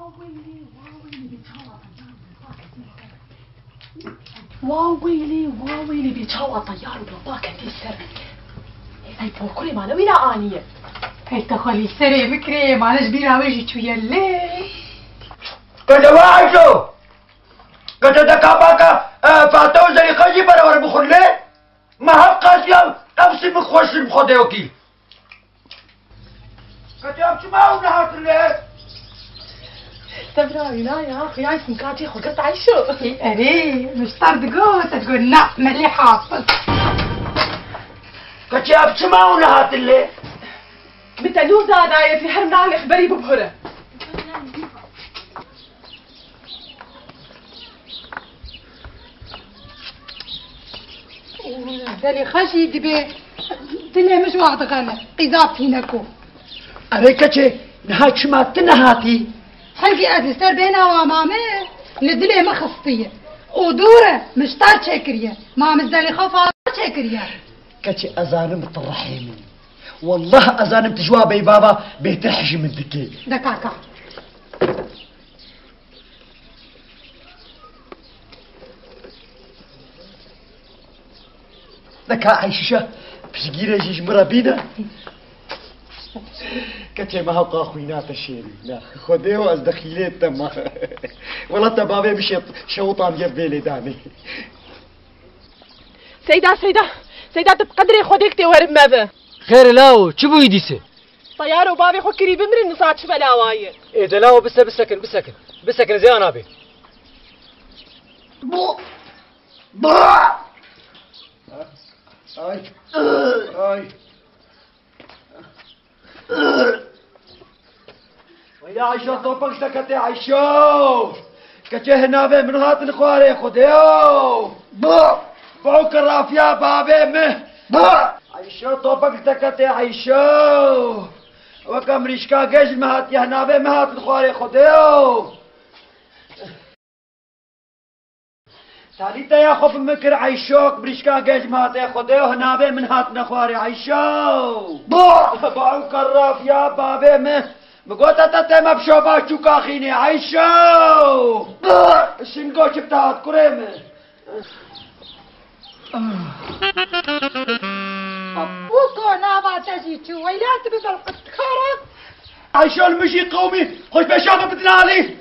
Wa weylî, wa weylî, bê çawa teyar û baba ketî ser. Ey porkurê mane wîna aniye. Ey te xwelî serê bikirê, mane ji bîra wê jî çûye lê. Kete wa Ayşo! Kete de kabaka, e, Fate û Zelîxa jî beraber bixwin lê? Me hev qasiya, ev sî min xweş in bi Xwedê wekîl. Kete ev çima ew nehatin lê? Sebra wîna ya, xuya sînkatê xwe girt Ayşo. Ê, erê, miştar digot, ez digot, na, melî hafiz. Kete ev çima ew nehatin lê? Min te nû zadaye, fî her nalê xberî bibhure. Zelîxa jî dibê dilê min ji wax dixene, qîza pîneko. Erê keçê, niha çima tu nehatî? Hingî ez li ser bêhna wa mame, li dilê min xistiye. Û dûr e, min ji te re çêkiriye. Ma min Zelîxa fazla çêkiriye. Keçê, ez zanim tu rihê min î. Wallah ez zanim tu ji wa beyva ve bêtir hej ji min dikî. De kaka. De ka Eyşe, piştgîrê jî ji min re bîne. Keçê me hewqa xwîna te şêrî. Na, Xwedê û ez dexîlê te me. Wela te bavê min şewtan yev bêlê danê. Seyda, Seyda, Seyda, tu bi qedrê Xwedê tê werin me ve. Xêr e lawo, çi bûyî dîse? Teyar û bavê xwe kirî bimirin, nisa çi belawa ye? Ê de lawo bise, bisekin, bisekin. Bisekin, zêya nabê. Bu, bu. Ay. Ay. Weyla Eyşo, topik sekete Eyşo. Keçê hinavê min hatin xwarê Xwedêyo. Bu. Bu kirafiya bavê min. Bu. Eyşo, topik sekete Eyşo. Weke mirîşka gej min hatiye hinavê min hatin xwarê Xwedêyo. Talîteya xwe bi min kir Eyşo, mirîşka gej min hate Xwedê û hinavê min hatine xwarê Eyşo. Ba! Ba ew kerraf ya bavê min. Min got te tê me bi şoba çûka xînê Eyşo. Ba! Şingo çi te hat kurê min. Buko nava te jî çû, weyla tu bi belqit dikara. Eyşo li min jî qewimî, xweş beşa min bidin alî.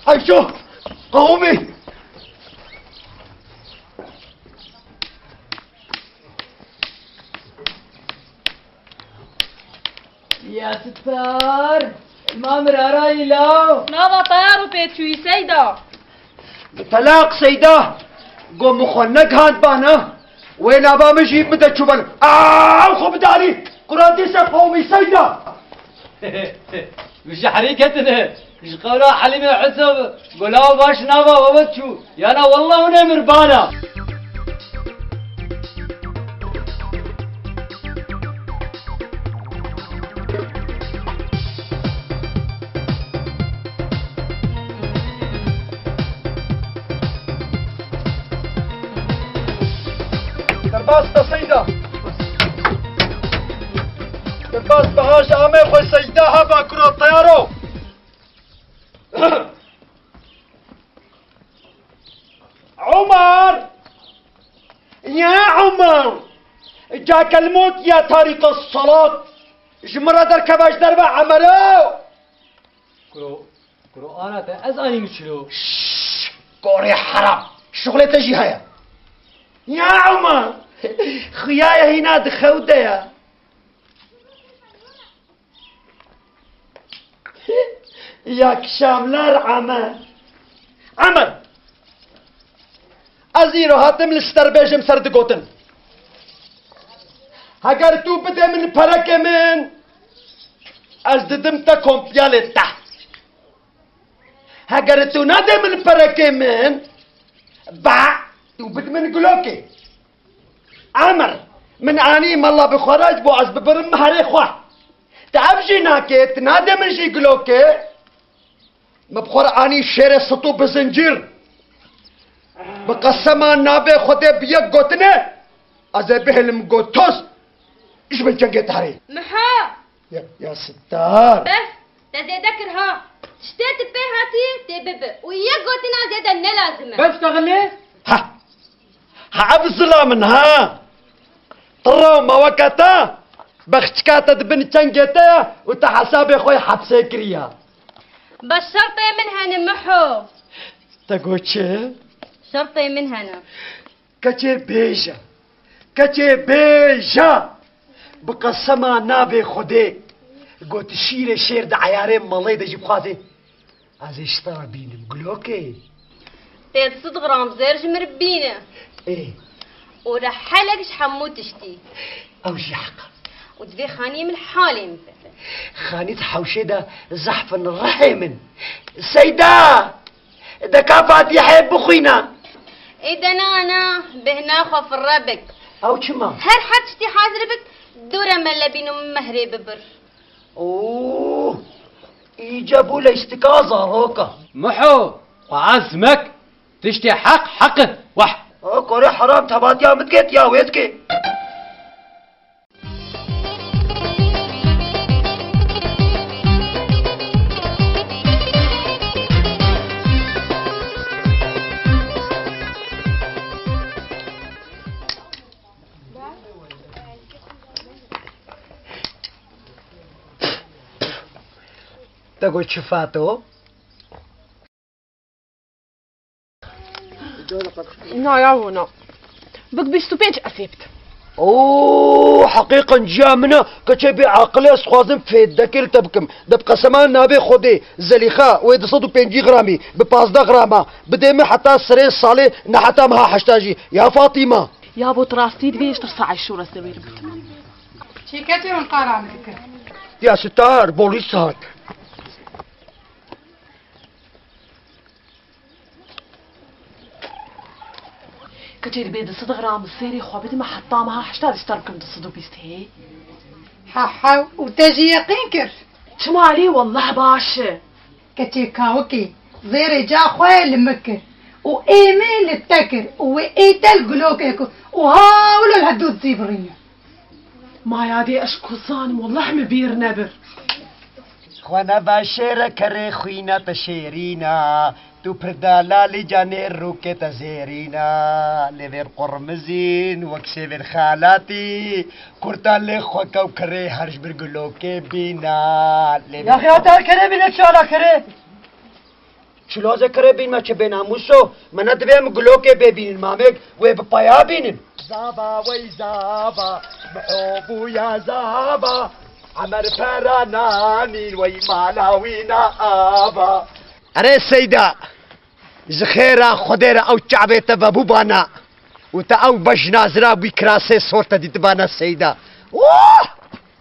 Eyşo, qewimî. Ya Sittar, ma mirara îlaw. Nava tayar û pê çûyî Seyda. Bi telaq Seyda, go min xwe negihand bana, wê nava min jî bide çûbin. Aw, xwe bidarî, kura dîse qewmî Seyda. Min ji herî ketine, ji qewla Helîmê Hesab, gulaw baş nava we çû, yana wallah hûn ê mirbana. Derbas be Seyda. Derbas be, haş amê xwe Seyda heba kura teyaro. Umar! Ya Umar! Ca kelmot ya tarîka salat. Ji min re derkeve ji derve Emero. Kuro, kuro ana te ez anî min çilo. Şşş! Gorê heram. Şuxlê te jî heye. Ya Umar! Xuya ye hîna di xew de ye. Ya kişamler Emer. Emer! Ez îro hatim li ster bêjim ser digotin. Heger tu bidê min perekê min, ez didim te kompiyalê te. Heger tu nadê min perekê min, ba, tu bid min gulokê. Emir, min anî mala bi xwe re ji bo ez bibirim meherê xwe. Te ev jî nakê, tu nadê min jî gulokê. Me bi xwe re anî şêrê sitû bi zincîr. Bi qesema navê Xwedê bi yek gotinê, ez ê bihêlim got toz, ji bin cengê te herê. Miha! Ya, ya Sittar. Bes, te zêde kir ha. Tiştê tu pê hatî, tê bibe. Û yek gotina zêde ne lazim e. Bes te xilê? Ha! Ha, ev zila min, ha! Tira me weke te, bexçika te di bin çengê te ye û te hesabê xwe yê hepsê kiriye. Bes şertê min hene, Miho. Te got çi? Şertê min hene. Keçê bêje. Keçê bêje. Bi qesema navê Xwedê. Got şîrê şêr di eyarê malê de jî bixwaze. Ez ê ji te re bînim, gulokê. Tê di sed gram zêr ji min re bîne. Ê. Û rehelek ji hemû tiştî. Ew jî heq e. Û divê xaniyê min halê min be. Xanî di hewşê de zehf in rihê min. Seyda! De ka Fatîhê bixwîne. Ê de na, na, bêhna xwe firre bik. Ew çima? Her her tiştî hazir bik, dûre me lebîn û mehrê bibir. Oo, îce bû leystika zaroka. Miho, xwe ezmek, tiştê heq, heq e, weh. O kore heram tebatiya min dike, tiya wê dike. Te got çi Fato? Na ya wina. Bik bîst û pênc esê bit. Oo, heqîqan ciya min e, keçê bê aqilê ez dixwazim fêdekê li te bikim. De bi qesema navê Xwedê, Zelîxa, wê du sed û pêncî gramî, bi pazdeh grama, bidê min heta serê salê, ne heta meha heşta jî. Ya Fatîma! Ya bo tu rastî divê ji tirsa Eyşû re zewêr bikim. Çêketê hûn qara min dikir. Ya sitar, polîs hat. Keçê dibê du sed gram sêrê xwe bidime heta meha heşta diştar bikim du sed û bîst hê. Ha ha, û te jî yeqîn kir? Çima lê, wellah baş e. Keçê kawikê zêrê ca xwe li min kir û ê min li te kir û wê ê te li gulokê kir û hawlo li hevdû dizîvirîne. Maya dê ez ku zanim, wellah min bîr nebir. Xwe nebe şêre kerê xwîna te şêrîna, tu pir delalî canê rûkê te zêrîna, lêvên qurmizîn wek sêvên xelatî, kurta lê xwe kew kerê her ji bir gulokê bîna, lêvên Yaxya te kerê bîne çala kerê. Çiloze kerê bîn me çi bênamûso, me ne divê em gulokê bê bînin, mamêk wê bi paya bînin. Zava wey zava, miho bûya zava, Emer pera nanîn wey mala wî na ava. Erê Seyda, ji xêra Xwedê re ew çavê te vebûbana û te ew bejna zira bûy kirasê sor te dîtibana Seyda. Oh!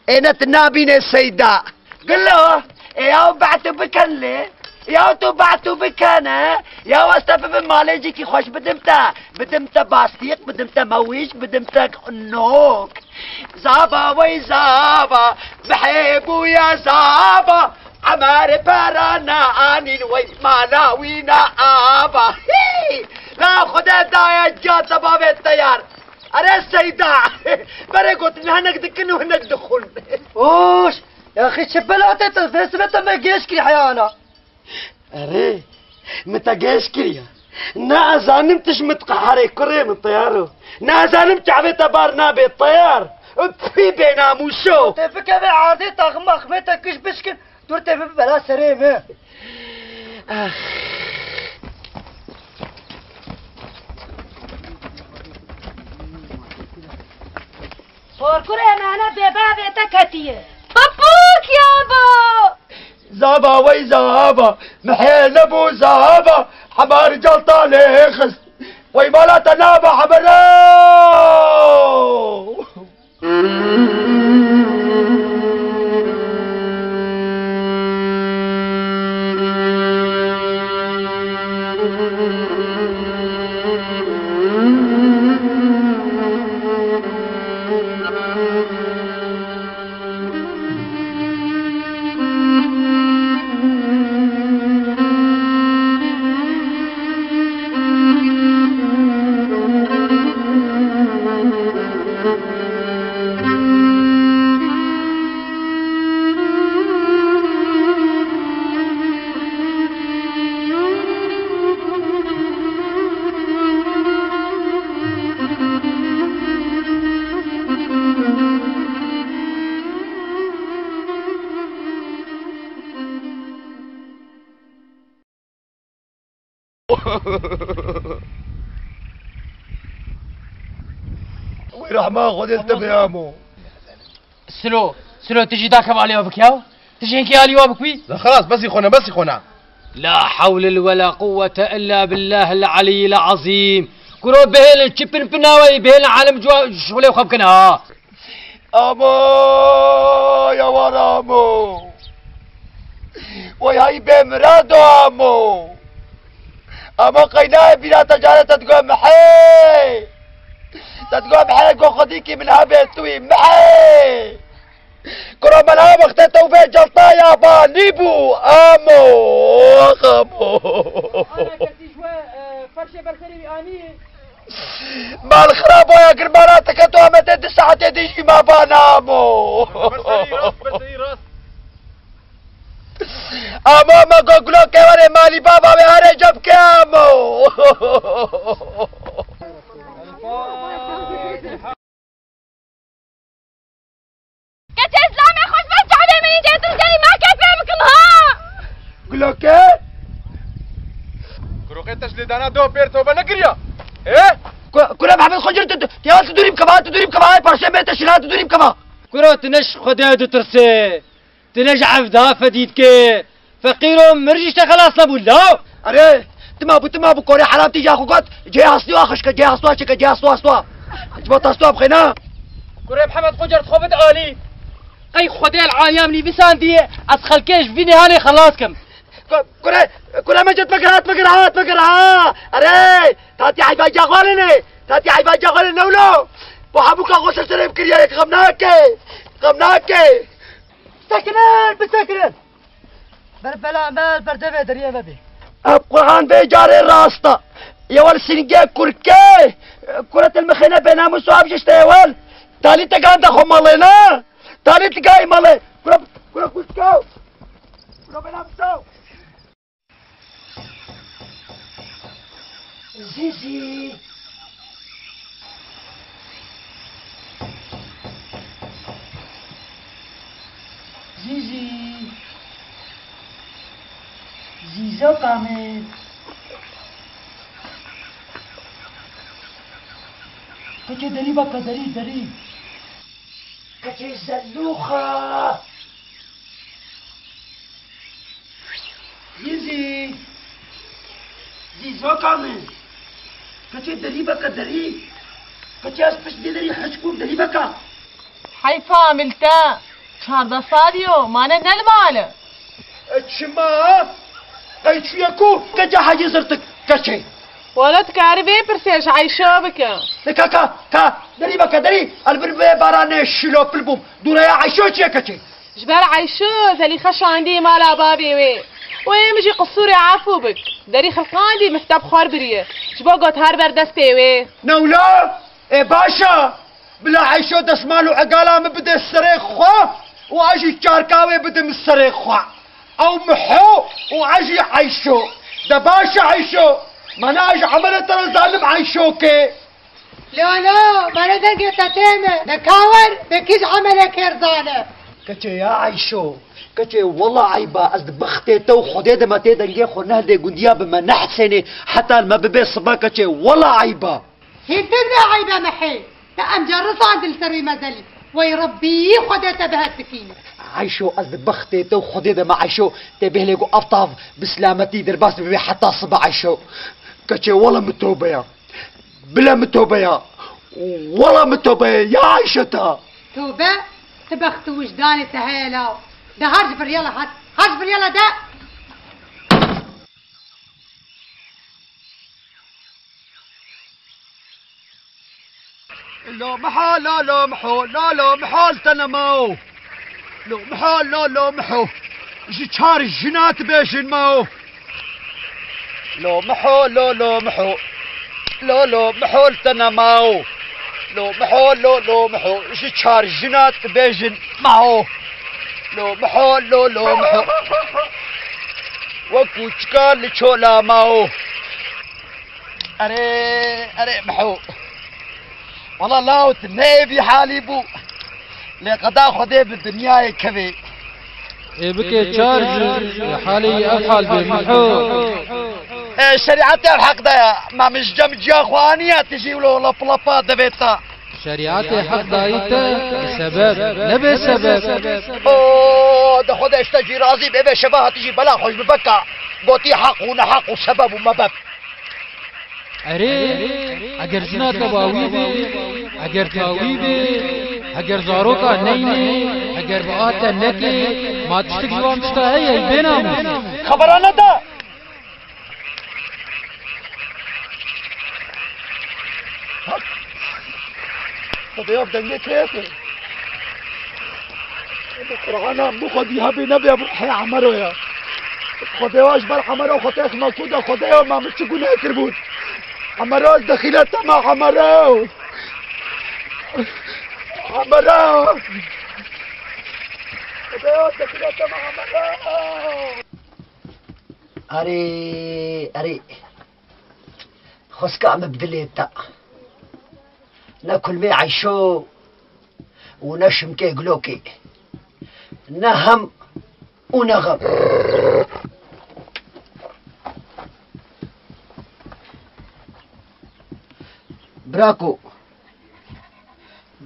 Êne tu nabînê Seyda. Gilo, ê yaw behtû bikin lê. Yaw tu behtû bikene. Yaw ez te bibim malê cîkî xweş bidim te. Bidim te bastîq, bidim te mewîş, bidim te nok. Zava wey zava, mihê bûya zava. Emer pera na anîn wey mala wî na ava. Hî! La Xwedê daye ca te bavê te yar. Erê Seyda! Berê gotin hinek dikin û hinek dixwin. Oş! Yaxî çi belatê te vê sibe te me gêş kirî heyana. Erê, min te gêş kiriye. Ne ez zanim tu ji min diqeherê kurê min teyaro. Ne ez zanim çavê te bar nabe teyar. Pî bênamûso. Te bikeve erdê taxim maximê te kiş bişkin. Dur te bibe bela serê min. Ax. Porkurê nane bê bavê te ketiye. Papuk ya bo! Zava wey zava, mihê nebû zava, hemar calta lê xist. Wey mala te naba hebero! Wî rehma Xwedê li te be amo. Silo, Silo, tu jî dakem alî we bikî yaw? Tu jî hinkî alî we bikî? La xelas, besî xwe ne, besî xwe ne. La hewle we la quwwete illa billahil aliyyil azîm. Kuro bihêlin, çi pinpina we yî, bihêlin alem ji we, şixulê xwe bikin ha. Amo, ya wan amo. Wey hey bê mirado amo. Amo qey nayê bîra te, carê te digo mihê. Te digo mihê, go xwedîkî min hebê tu yî mihê. Kuro me niha wextê te û vê celta yabanî bû. Amo, ax amo. Ana kesî ji we, e, ferşê ber serê wî anî. Mal xirab baya girmana te keto, em ê tê du saetê dî jî me ba namo. Amo me go gulo ke were malî baba wê here cem ke amo. Keçê zilamê xwe ji ber çavê min î dê tu derî makê pê bikim ha! Guloke? Guroqê te ji lêdana do pêr tobe nekiriya. Ê? Ku-, kure Mehmet Xocir tu, tu, ya tu dûrî bikeva, tu dûrî bikeva, parçe me te şina tu dûrî bikeva. Kuro tu ne ji Xwedê ditirsê. Tu ne ji evda fedî dikê. Feqîro, mir jî ji te xelas nebû, law! Erê, tima bû, tima bû, korê heram tîja xwe got, cihê hastûa xişke, cihê hastûa çike, cihê hastûa, hastûa. Ji bo te hastûa bixêne. Kurê Mihemed Qocer, xwe bide alî. Qey Xwedê li alîya min nivîsandiye, ez xelkê ji vî nêhanê xelas kim. Ku-, kure, kure Mecid, vekir hat, vekir hat, vekir ha. Erê, tatî eyba caxalê ne, tatî eyba caxalê ne wilo. Bu hebûka xwe ser serê bikiriye, xem nake, xem nake. Bisekinin, bisekinin. Ber bela me, ber devê deriyê me bê. Ev Quran vê carê rast e. Yewel sîngê kurke. Kure til mixêne bênamus û ev jî işte yewel. Talî te ganda xwe malê ne? Talî te gayî malê. Kure, kure kurke. Kure bênamus. Zîzî. Zîzî. Zîzoka min. Keçê derî baka derî, derî. Keçê zelûxa. Zîzî. Zîzoka min. Keçê derî beke derî. Keçê ez pişt vê derî hiç bûm, derî beke. Heyfa min li te. Çardeh salî yo, mane ne li mal e. E, çima? Qey çûye ku? Keçê hecî zirtik, keçê. Wala tu karî vê pirsê ji Eyşo bike. Ne ka, ka, ka, derî beke derî. Ez li vir vê baranê şîlopil bûm. Dûreya Eyşo çi ye keçê? Ji ber Eyşo Zelîxe şandî mala bavê wê. Û ê min jî qisûrê efû bik. Derî xilqandî mifteb xwar biriye. Ji bo got her ber destê wê. Ne wilo? Ê baş e. Bila Eyşo desmal û egala min bide serê xwe û ez jî çarka wê bidim serê xwe. Ew Miho û ez jî Eyşo. De baş e Eyşo. Mana ez ji emelê te re zalim Eyşo ke. Lolo, mane dengê te têne. De kawer, de kî ji emelê kêr zane. Keçê ya Eyşo. Keçê wela eyba, ez di bextê te û Xwedê de me tê dengê xwe nehdê gundiya bi me nehsênê. Heta me bibe siba keçê wela eyba. Hîn tu ne eybe mehê. Te em carisand li ser wî mezelî. Wey Rebbî Xwedê te bi hev dikî. Eyşo, ez di bextê te û Xwedê de me Eyşo. Te bêhlê ku ev tav bi silametî derbas bibe heta siba Eyşo. Keçê wela min tobe ya. Bile min tobe ya. Wela min tobe ya. Ya Eyşo ta. Tobe? Ti bext û wijdanê te heye law. De her ji vir yala hat. Her ji vir yala de. Lo Miho, lo, lo Miho, lo, lo Miho li te ne mao. Lo Miho, lo, lo Miho. Ji çar jina dibêjin mao. Lo Miho, lo, lo Miho. Lo, lo Miho li te ne mao. Lo Miho, lo, lo Miho. Ji çar jina dibêjin mao. Lo Miho, lo, lo Miho. Wekû çika li çola mao. Erê, erê Miho. Wela lawt ne vî halî bû. Lê qeda Xwedê bi dinyayê kevê. Ê bike çar ji halê ev hal bê Miho. E, şerîetê ev heq daye. Ma min ji cem ciya xwe aniye tijî wilo lapilapa devê te. Şerîetê heq dayî te bi sebeb, ne bê sebeb. O, de Xwedê ji te jî razî be, vê şeva hatî jî bela xwe ji bibeka. Gotî heq û neheq û sebeb û mebeb. Erê, eger jina te bawî be, eger tawî be, eger zaroka neyne, eger bi a te neke, ma tiştek ji wan tişta heye, ey bênamûs? Xebera neda. Xwedê ev dengê kê ye? Bi Qur'ana, bi Xwedî hebê nebê, bi ruhê Emero ye. Xwedê wa ji ber Emero xwe têxime ku de Xwedê wa me min çi guneh kiribûn. Emero, ez dexîle te me, Emero. Emero. Xwedê wa, ez dexîle te me, Emero. Erê, erê. Xwezka min bi dilê te. Ne kulmê Eyşo û ne şimkê Gulokê. Ne hem û ne xem. Birako,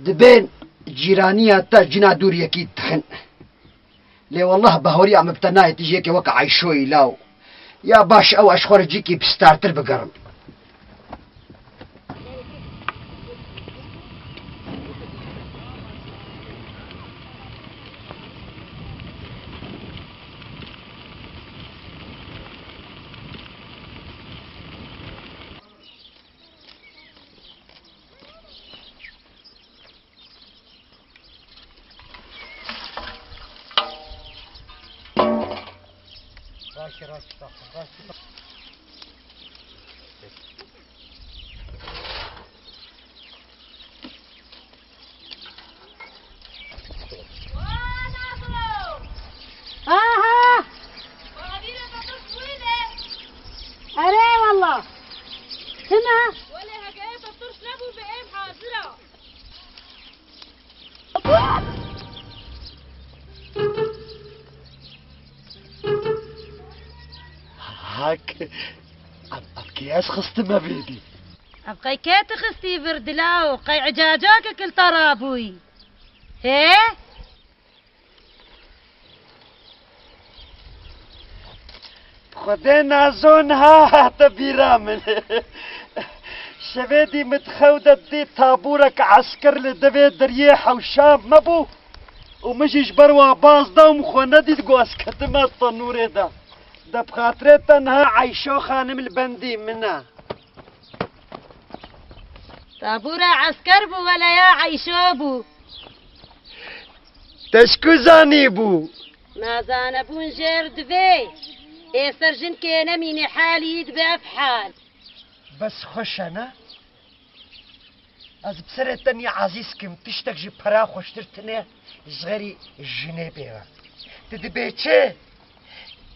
dibên cîraniya te cina dûr yekî dixin. Lê wellah bahoriya min bi te nayê tu jêkê weke Eyşoyî law. Ya baş ew ez xwe re cîkî bi startir bigerim. Aha! Erê wallah. Çima? Welê heke ê te tirş nebû be, êm hazir a. Hak, ev, ev kê ez xistime vê dî? Ev qey kê tu xistî vir dila û qey icacakek li te rabûyî? Hê? Xwedê nazo niha hate bîra min. Şevê dî min di xew de dî taborek esker li devê deriyê hewşa me bû û min jî ji ber wa baz da û min xwe nedît ku ez ketime tenûrê de. De bi xatirê te niha Eyşo xanim li bendî min e. Tabûra esker bû wele ya Eyşo bû. Te ji ku zanîbû? Nazane bûn jêr divê. Ê ser jinkê nemînî halî dibe ev hal. Bes xweş e ne? Ez bi serê te nî ezîz kim, tiştek ji pera xweştir tine ji xêrî jinê pê ve. Tu dibê çi?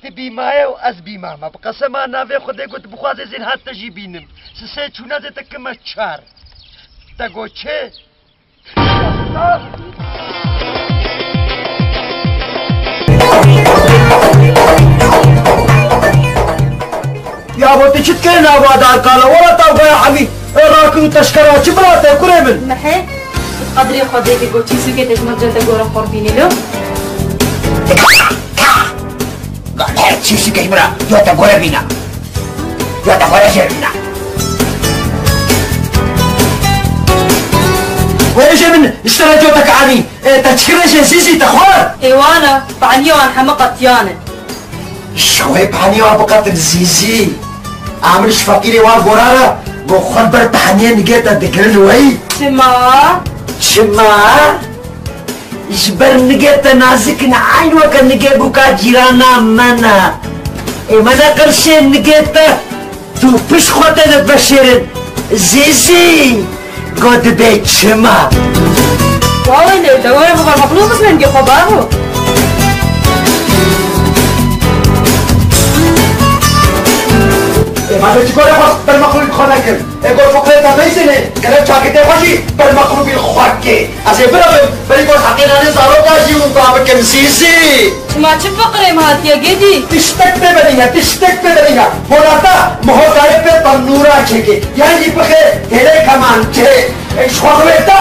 Tu bî maye û ez bî mame. Bi qesema navê Xwedê ku tu bixwazê zênha te jî bînim. Sisê çûna zê te kime çar. Te got çi? Ya bo tu çi dikê nava dar kala? Wala tavgaya hemî. E, rakir û teşkera çi bila te kurê min? Mehê, qedrê Xwedê ke got çî sûkê te ji min re te gore xor bînî lo. Gal her çî sûkê ji min re yo te gore bîna. Yo te gore jêr bîna. Were jê min, ji te re coteke anî. E, te çi kire jê Zîzî te xwar? Êwana, paniya wan heme qetiyan in. Şewê paniya wan biqetin Zîzî. Amir ji feqîrê wan gorara, go xwe ber paniye nigê te digirin wey. Çima? Çima? Ji ber nigê te nazik in, eyn weke nigê bûka cîrana me ne. Ê me ne qirşê nigê te. Tu piş xwe te diveşêrin. Zîzî, go dibê çima? Wawê lê, dewê xwe ber mexlûq bizin, hingê xwe babo. Ê, ma Ji gorê xwe ber mexlûbî xwe nekim. Ê got fiqrê te meyzînê, gelek çakê te xwe jî ber mexlûbî xwe kê. Ez ê birevim, berî got heqê nanê zaroka jî hûn bikim zîzî. Çima çi fiqrê me hatiye gedî? Tiştek pê berîne, tiştek pê berîne. Bona te miho kare pê tenûra çêkê. Yan jî bixê hêlê kemancê. Ê ji xwe rûyê te.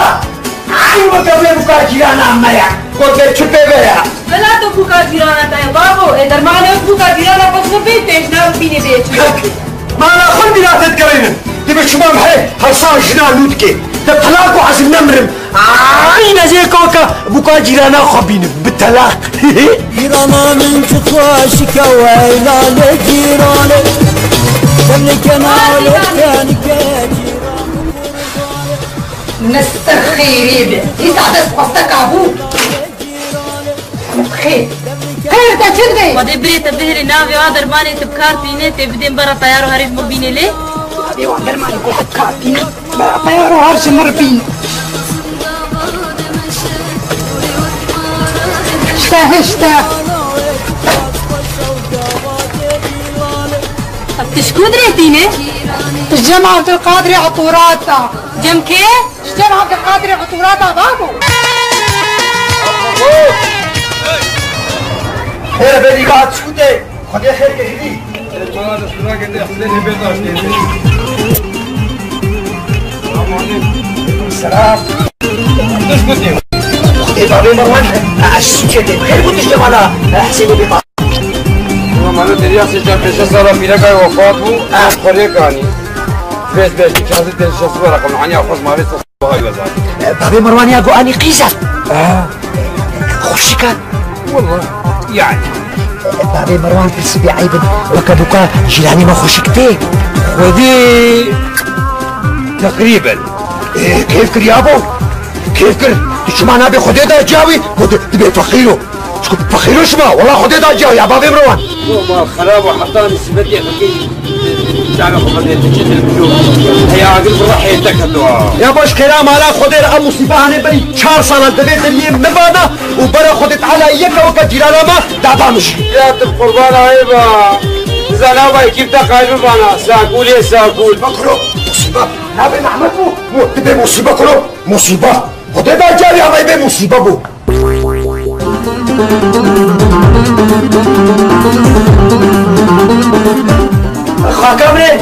Ay weke vê bûka cîrana me ye. Got vê çi pê ve ye? Bila tu bûka cîrana te ye, babo. Ê dermanê wek bûka cîrana xwe ji min bê, pêş nabînê bê çi. Mala xwe bîra te digerînim. Dibe çima me hê hersa jina nû dike. De telaq û ez nemirim. Ay nezê koka bûka cîrana xwe bînim. Bi telaq. Cîrana min çi xweşik e, weylale cîrane. Demlike nale tenike cîran. Nesir xêrê be. Dîsa dest xweste kabû. Xêr. Xêr te çi dibê? Xwedê birê te bihêlê navê wa dermanê tu bi kar tînê tê bidên bera teyar û herêj min bînê lê. Xwedê wan dermanê ku tu bi kar tînê bera teyar û herêj min bîn. Hişte, hişte. Ev tişt ku dirê tînê? Cem Abdulkadirê Etorata. Cem kê? Ji Cem Abdulkadirê Etorata babo. Hêre bê dîva çû tê. Xwedê xêr ke hidî. Selam. Xwedê babê Merwan, ez çi tê. Xêr bû tu ji mala Hesênê bê. Mala Derya sê çar pênc sala pîreka wefat bû. Xwedê kanî. Bêj bêj, çazdî tê şeş were qemaniya xwe ma vê. Babê Merwan ya got anî qîz e. Xweşik e. Walla, yani. Babê Merwan pirsî bê eyb in. Weke bûka cîranê me xweşik tê. Xwedê teqrîben. Ê, kêf kir yabo. Kêf kir. Tu çima nabê Xwedê da cawî? Got dibê feqîr o. Çiku feqîr û şima, wela Xwedê da ciya ya bavê Mirwan. Mal xerab û heta nisbetê xwe kê çavê xwe xwedê tu çi dilbijû. Heya agir bi rehê te keto. Ya baş kera mala Xwedê re em musîbe hanê berî çar sala divê diliyê min bana û bera Xwedê Teala yeke weke cîrana me daba min jî. Ya tu bi qurban ayê ba. Zana ba ekîb te qayil bibana. Sakûlê sakûl. Bak kuro, musîbe. Nabê Mehmet bû. Bû, dibê musîbe kuro. Musîbe. Xwedê da ciya ya me bê musîbe bû. Xaka min,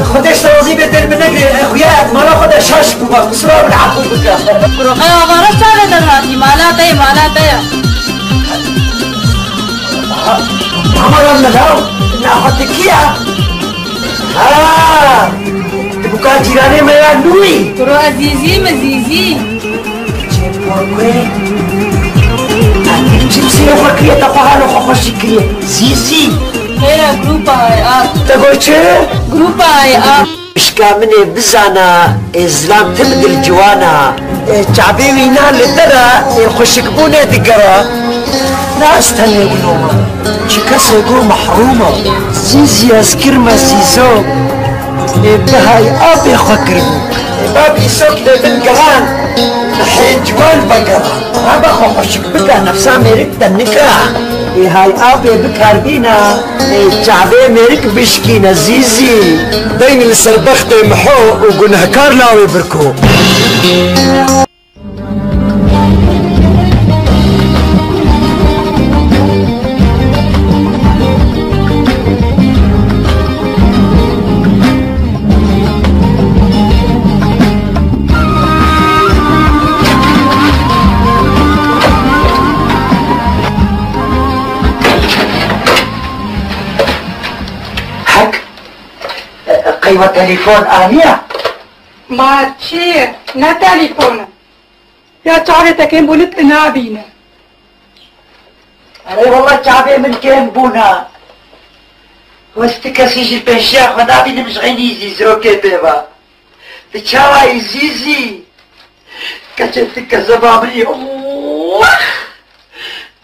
Xwedê ji te razî be, dil min negirê, xuya mala xwe de şaş bûma, qisura min efû bike. Kuro qey avara çavê derhatî, mala te ye, mala te ye. Kamera min law, naxwe dikiya. Ha! Tu bûka cîranê me ya nû î? Kuro ez Zîzî me, Zîzî. Çê porkûyê. Çipsê xwe kiriye, te xwe halo xwe xweşik kiriye. Zîzî. Xêra, grupa ay a. Te got çi? Grupa ay a. Pişka min ê bizana, ê zilam tim dil ciwana. Ê çavê wîna li te re, ê xweşikbûnê digere. Ne ez tenê wilo me, çi kesê got mehrûm e. Zîzî ez kirme zîzo. Ê bihayî apê xwe kiribû. Ê bab îsok lê bin giran, hê ciwan vegeran. Rebe xwe xweşik bike, nefsa mêrik te nika. Ê hay apê bikarbîne, ê çavê mêrik bişkîne zîzî. Deyn li ser bextê miho û gunehkar lawê birko. Hek, qey we telefon aniye? Ma çi ye? Ne telefon e? Ya çavê te kêm bûne tu nabîne. Erê wela çavê min kêm bûne. Wez ti kesî ji pêşiya xwe nabînim ji xeynî zîzokê pê ve. Ti çawa yî zîzî? Keçê ti kezeba min yî. Allah!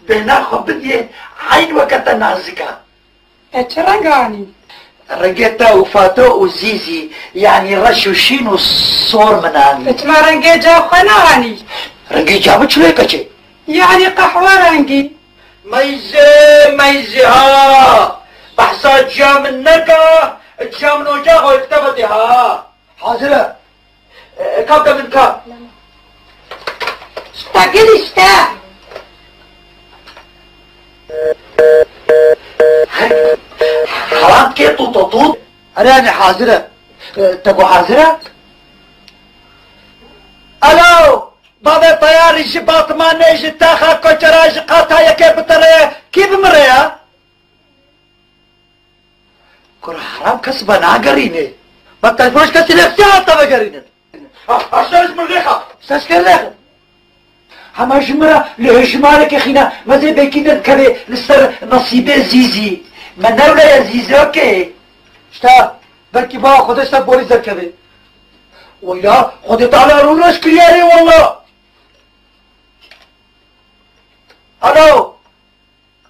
Bêhna xwe bidiyê eyn weke te nazik e. Te çi reng anî? Rengê te û Fato û Zîzî, yanî reş û şîn û sor min anî. Te çima rengê ca xwe neanî? Rengê ca min çi wê keçê? Yanî qehwe rengî. Meyzê, meyzê ha! Behsa ciya min neke, Ka min ocaxa xwe yekte vedê ha. Hazir e. E, e, ka de min ka. Şta gel işte. Heram kê tu to tu. Erê, ne hazir e. E, te got hazir e? Alo! Bavê teyarî ji Batmanê, ji taxa koçera, ji qata yekê bitire, kî bimire ya? Kura heram kes venagerîne. Ma telefonê ji kesî lê qisê hate vegerînin. Ha, ha, ser ji min rêxa. Ser ji ke rêxa. Hema ji min re li hêjmareke xîna mezê bêkî derkeve li ser nesîbê Zîzî. Me newleye Zîzî, okey. Şta, belkî ba Xwedê ser borî derkeve. Weyla, Xwedê Teala rû reş kiriye rê wella. Alo.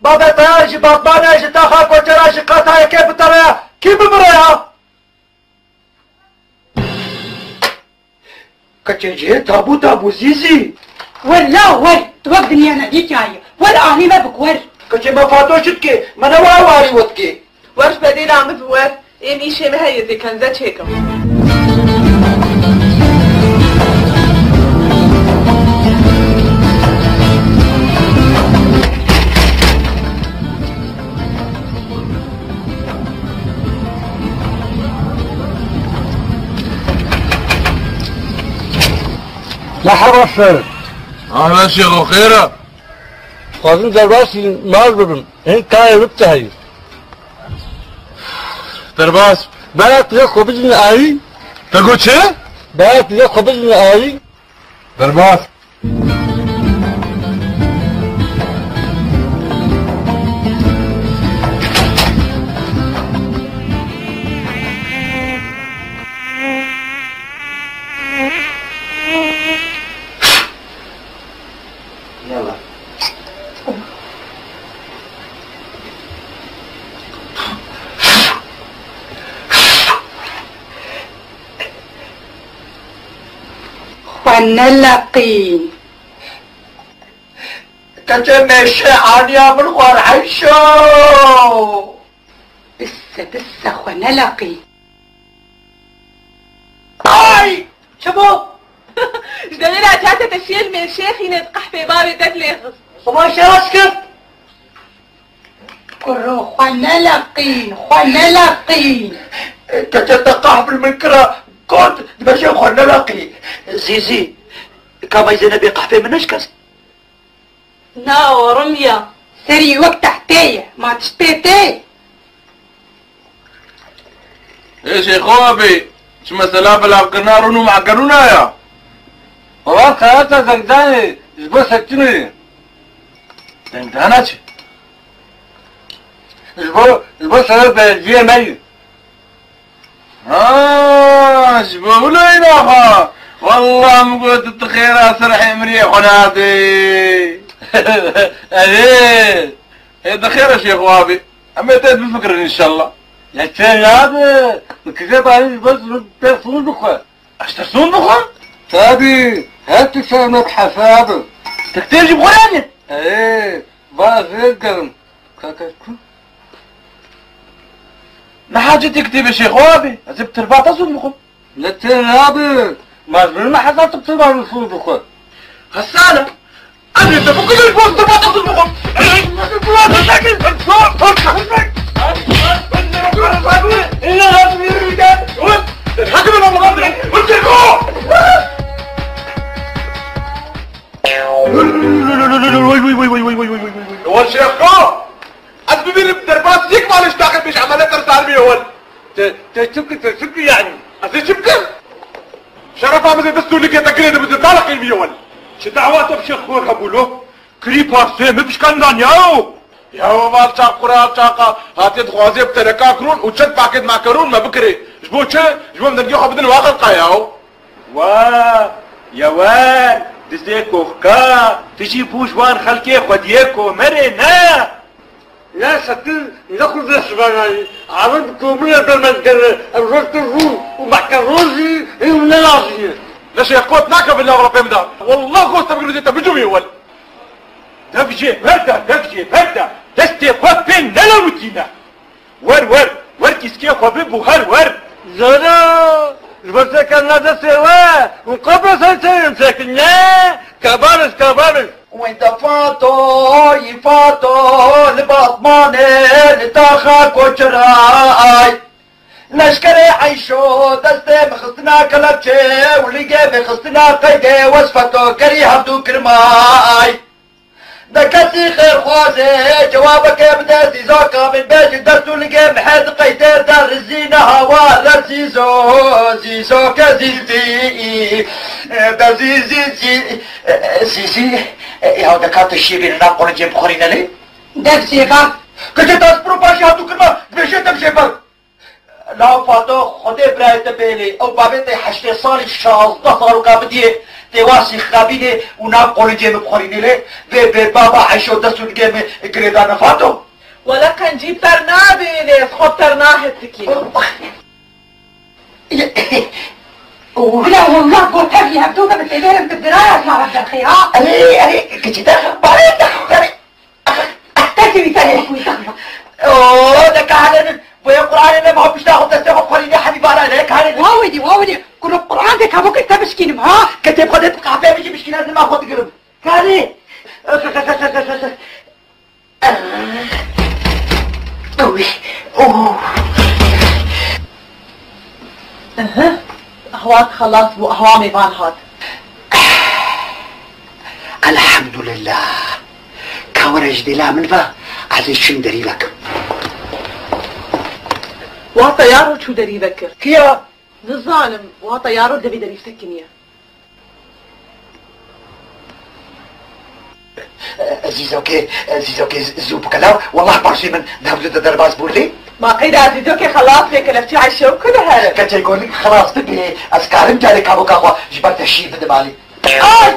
Bavê teyar ji Batmanê, ji taxa koçera, ji qata yekê bitire, kî bimire ya? Keçê cihê tabû tabû Zîzî. Wer la wer, tu wek dinya nedîtiyaye. Wer alî me bik wer. Keçê me Fato çi dike? Me ne were warî we dike. Wer ji bedêla min bi wer. Êm îşê me heye zê kenze çêkim. Merhaba ser. Ahlan şêxo, xêr e? Dixwazim derbasî mal bibim. Hin karê min tê heyî. Derbas. Bera tu yê xwe bidin ayî. Te got çi? Bera tu yê xwe bidin ayî. Derbas. Yala. Xwe neleqî. Keçê mêşe aniya min xwar heyşo. Bisse, bisse, xwe neleqî. Ay! Çi bû? Ji devê re çate te şiyê li mêşê xînê di qehpê bavê te lê xist. Siba şeras kir. Kuro xwe neleqîn, xwe neleqîn. Keçe te qehp li min kira, got, dibêje xwe neleqî. Zîzî, ka vay Zeynebê qehpê min neşkest? Na, orim ya. Serî wek tehtê ye, ma tişt pê tê? Ê Şêxo abî, çi mesela belavkirina rûn û mekerûna ya? Wala xeyata zengdanê ji bo sekinê. Zengdana çi? Ji bo, ji bo sebeb belediyê me yî. Ha, ji bo wilo îna xwe. Wallah min got tu xêra ser hêmiriyê xwe nadê. Erê. Ê, di xêr e Şêxo abî. Em ê te bifikirin înşallah. Ya çê nabe, bi kizê barî ji bo te sûn bixwe. Ez te sûn bixwim? Tabî, her tişt me bi hesab e. Tu kitêb jî bixwe yanî? Ê, va zêr gerim. Kaka ku? Ne hacetê kitêbê Şêxo abî. Ez ê bi tirbata sûn bixwim. Ne tê nabe. Ma ji min hesab tu tirbata sûn bixwe. Hesana. Ez ê te bikujim, ji bo tirbata sûn bixwim. Ewel Şêxo, ez bibînim derbas yek malê ji taxê pêş emele te zaribî ewel. Te, te çi bikî, te çi bikî yanî? Ez ê çi bikim? Şerefa min ê dest û likê te girê dibizin, daleqî bî ewel. Çi dawa te bi Şêxo hebû lo? Kirî parsê min pişkandan yaw. Yaw, ev çax qura, ev çaxa hatiye dixwazê bi teneka kirûn û çend pakêt makerûn me bikirê. Ji bo çi? Ji bo em dengê xwe bidin wa xelqa yaw. Wa, ya wer, dizê kohka, tu jî bû ji wan xelkê xwediyê komerê ne? Ne setin, ne xwe vê sibanayî. Arif komerê de me digere, ev roj tu rû û makeron jî hîn ne lazim ye. Ne Şêxo, tu nakeve lava pê min de. Wallah xwe te bigirî te bicûmî wel. Dev jê berda, dev jê berda. Destê xwe pê nelewitîne. Wer, wer. Wer kîskê xwe bibû her wer. Zara, ji ber seka na destê we û qapa ser serim sekin ne? Kabaris, kabaris. Wê de Fato, yî Fato, li Batmanê, li taxa Koçiray. Leşkerê Eyşo, destê min xistina kelepçê û li gê min xistina qeydê, wes fetokerî hevdû kirmay. De kesî xêrxwazê cewabeke bide, zîzoka min bê ji dest û ligê min hez qeytê de rizî nehawa re zîzo, zîzoke zîzî, de zîzî zî, zîzî, ya de kate şîvî li nav qolincê bixwirîne lê? Dev jêber. Kece tas pro paşî hatû kirma, dibêje dev jêber. Law Fato, Xwedê birayê te bêlê, ew bavê te heştê salî, şazdeh zaroka bidiyê, tê wasî xirabînê û nav qolincê min bixwerînê lê, vê bê baba Eyşo dest û nigê min girêdane Fato. Wele qencî ter nabêlê, ez xwe ter nahet dikî. Bila wallah gotev yê hevdû me bi têlêrin bi diraya ji me re derxê ha. Erê, erê, keçî derxe, barê derxe, erê. Te kî wî tenê wî taxma. Oo, de kahelênin. Boyê Qur'anê me ma pişta xwe destê xwe xwerînê hemî bara ne kahelênin. Wa wedî, wa wedî. Kuro Qur'an de kabo kir te bişkînim ha. Ke tê xwe de qapê min jî bişkîne ez nima xwe digirim. Karê. Oy. Oh. Aha, ahwat xelas bû, ahwa mêvan hat. Elhamdulillah. Ka were ji dêla min ve, ez ê çim derî vekim. Wata yaro çû derî vekir. Kiya? Nizanim, wata yaro devê derî sekiniye. Zîzokê, zîzokê zû bike law, wellah paşê min dewlete derbas bû lê. Ma qeyda zîzokê xelas bê, kelefçî Eyşe û ku dihere. Keçê golik xelas bibe, ez karim carê kaboka xwe ji ber te şîv bidim alî. Ay!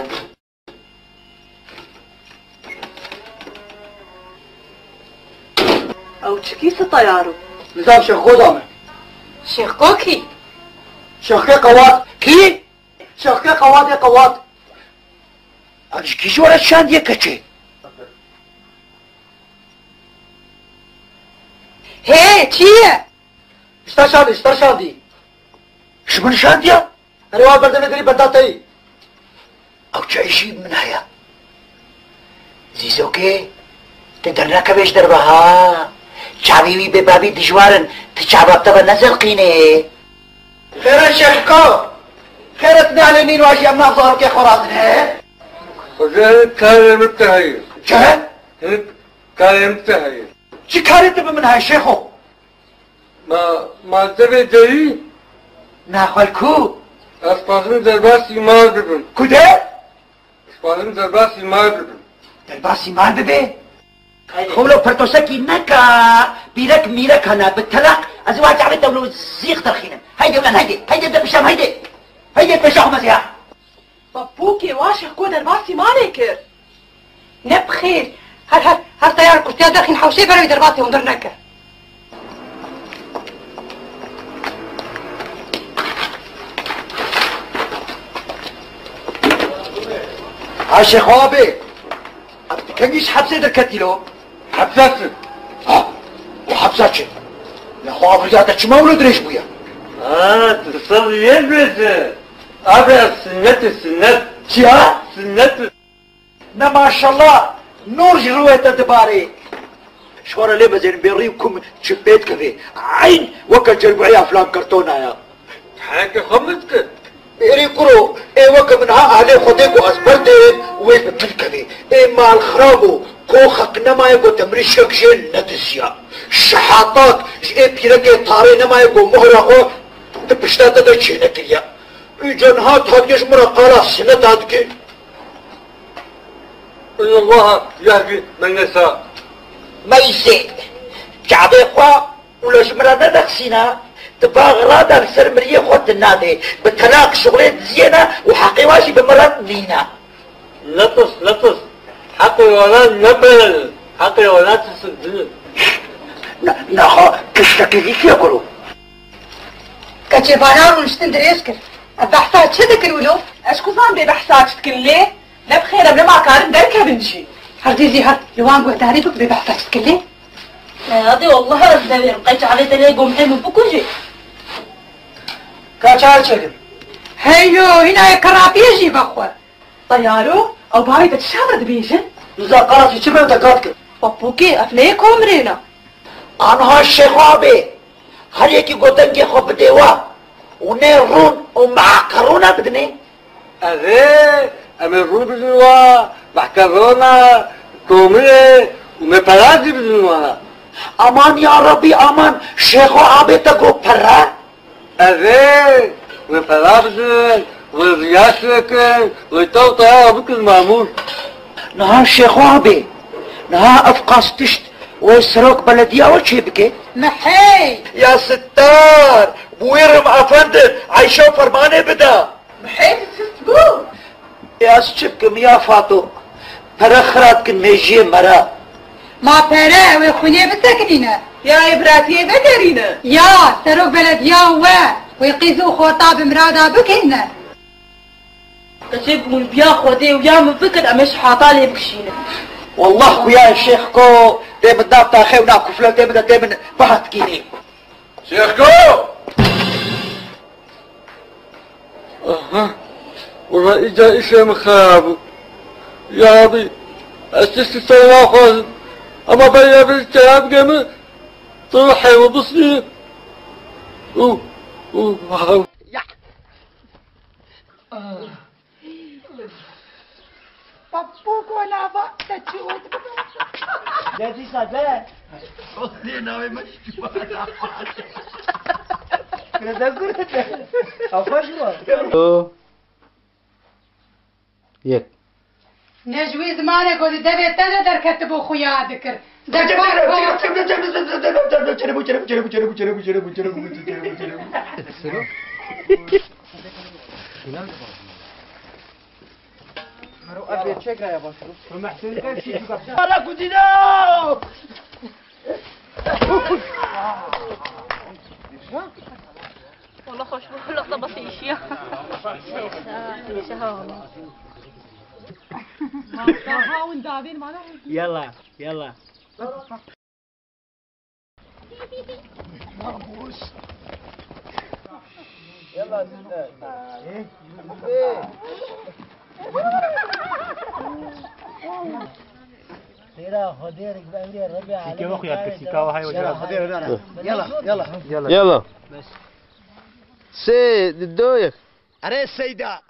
Ew çikî sita yaro? Nizam Şêxko da me. Şêxko kî? Şêxkê Qewat. Kî? Şevke qewatê qewat. Ev ji kî ji we re şandiye keçê? Hê, çi ye? Ji te şandî, ji te şandî. Ji min şandiye? Erê, wa berdevê derî berda te yî. Ew çi îşî min heye? Zîzokê, tu dernekevê ji derve ha. Çavê wî bê bavî dijwar in, tu çava bi te ve nezilqînê. Xêr e Şêxko? Xêr e, tu nehlê nîn wa jî em nav zarokê xwe razine? Xwezê hinek karê min te heye. Çi? Hinek karê min te heye. Çi karê tu bi min heye Şêxo? Ma, ma devê derî? Naxwe li ku? Ez xwazim derbasî mal bibim. Ku de? Dixwazim derbasî mal bibim. Derbasî mal bibe? Xewlo pertosekî neka, pîrek mîrek hene, bi telaq, ez ê wa çavê te wilo zîx derxînim. Heyde ulan, heyde, heyde de bişem, heyde. Heyde pêşa xwe mezê ha. Bapûkê wa Şêxko derbasî malê kir. Ne bi xêr. Her, her, her teyar kurtiya derxîn hewşê berewî derbasî hundir neke. Ha Şêxo abê, ev dikengî ji hepsê derketî lo? Hepsa çi? Ha, û hepsa çi? Lê xwe avriya te çima wilo dirêj bûye? Ha, tu sir yê bêje. Abi ez sinnet, sinnet. Çi ya? Sinnet. Ne maşallah, nûr ji rûyê te dibarê. Ji xwe re lê bezêrin bê rî û kum çi pê dikevê. Eyn weke cerbuhiya filan kartona ya. Heke xwe min dikir. Êrî kuro, ê weke min ha ehlê Xwedê ku ez berdêm wê bi min kevê. Ê mal xirab û koxek nemaye ku te mirîşkek jê nediziya. Şehatak ji ê pîrekê tarê nemaye ku mohra xwe di pişta te de çênekiriya. Îca niha tu hatiye ji min re qala sineta dikî? Innallaha yehdi men yesha. Meyzê, çavê xwe wilo ji min re nedixsîne, tu bax rada li ser miriyê xwe tu nadê, bi telaq şixulê diziyêne û heqê wa jî bi min re nîne. Nefis, nefis. Heqê wana neberin. Heqê wana tisin dinin. Na, naxa kiştekî dîtiye kuro. Keçê vana rûniştin dirêj kir. Ev behsa çi dikir wilo? Ez ku zan bê behsa çi dikin lê? Ne bi xêr em nema karin derkevin jî. Herdî zî her li wan guhdarî bik bê behsa çi dikin lê? Hadi Allah ez deverim. Qey çavê te lê gomhê min bikujî. Ka çay çekin. Heyo, hîna ye kerapiyê jî vexwe. Teyaro, ew bavê te çi şav re dibêjin? Duza qala çi çi be te gat kir. Papûkê, ev ne yê komrê ne. Anha Şêxo abê, her yekî got dengê xwe bidê we û nê rûn û meqerûna bidinê. Erê, em ê rû bidin wa, meqerûna, komrê û me pera jî bidin wa. Aman ya Rebî, aman, Şêxo abê te got pere? Erê, wê pera bidin, wê riya çêkin, wê tew teya bikin mamûr. Niha Şêxo abê, niha ev qas tişt wê serok belediya we çê bike? Mihey! Ya Sittar, bûyrim efendim, Eyşe fermanê bida. Mihey, sist bû. Ya ez çi bikim ya Fato? Pere xira dikin mêjiyê me re. Ma pere, wê xwînê bisekinîne. Ya ê biratiyê vegerîne. Ya, serok belediya we, wê qîz û xorta bi mirada bikîne. Qicê bi wî biya Xwedê û ya min bikir, em ê şihata lê bikişînin. Wallah xuya Şêxko, tê min nav taxê û nav kufle tê min de tê min bihatkînê. Şêxko! Aha. Wala îca îşê min xera bû. Ya Rabî, ez tiştî ser naxwazim. Ema beriya vê çaya bigeme, tu heywa bismî. Û, û, wow. Papûko nava te çi ot bibe? De dîsa de. Lê navê me şiwa. Kire de gure de. Afa şiwa. Yek. Ne ji wî zimanê ku di devê te de derketibû xuya dikir. Wala kuzîna! Wala xweş bû, lexta bas îşiya. Yalla, yalla. Xêra Xwedê rik bi emrê Rebê Alemê. Yalla, yalla. Yalla. Sê, di, do, yek. Erê Seyda.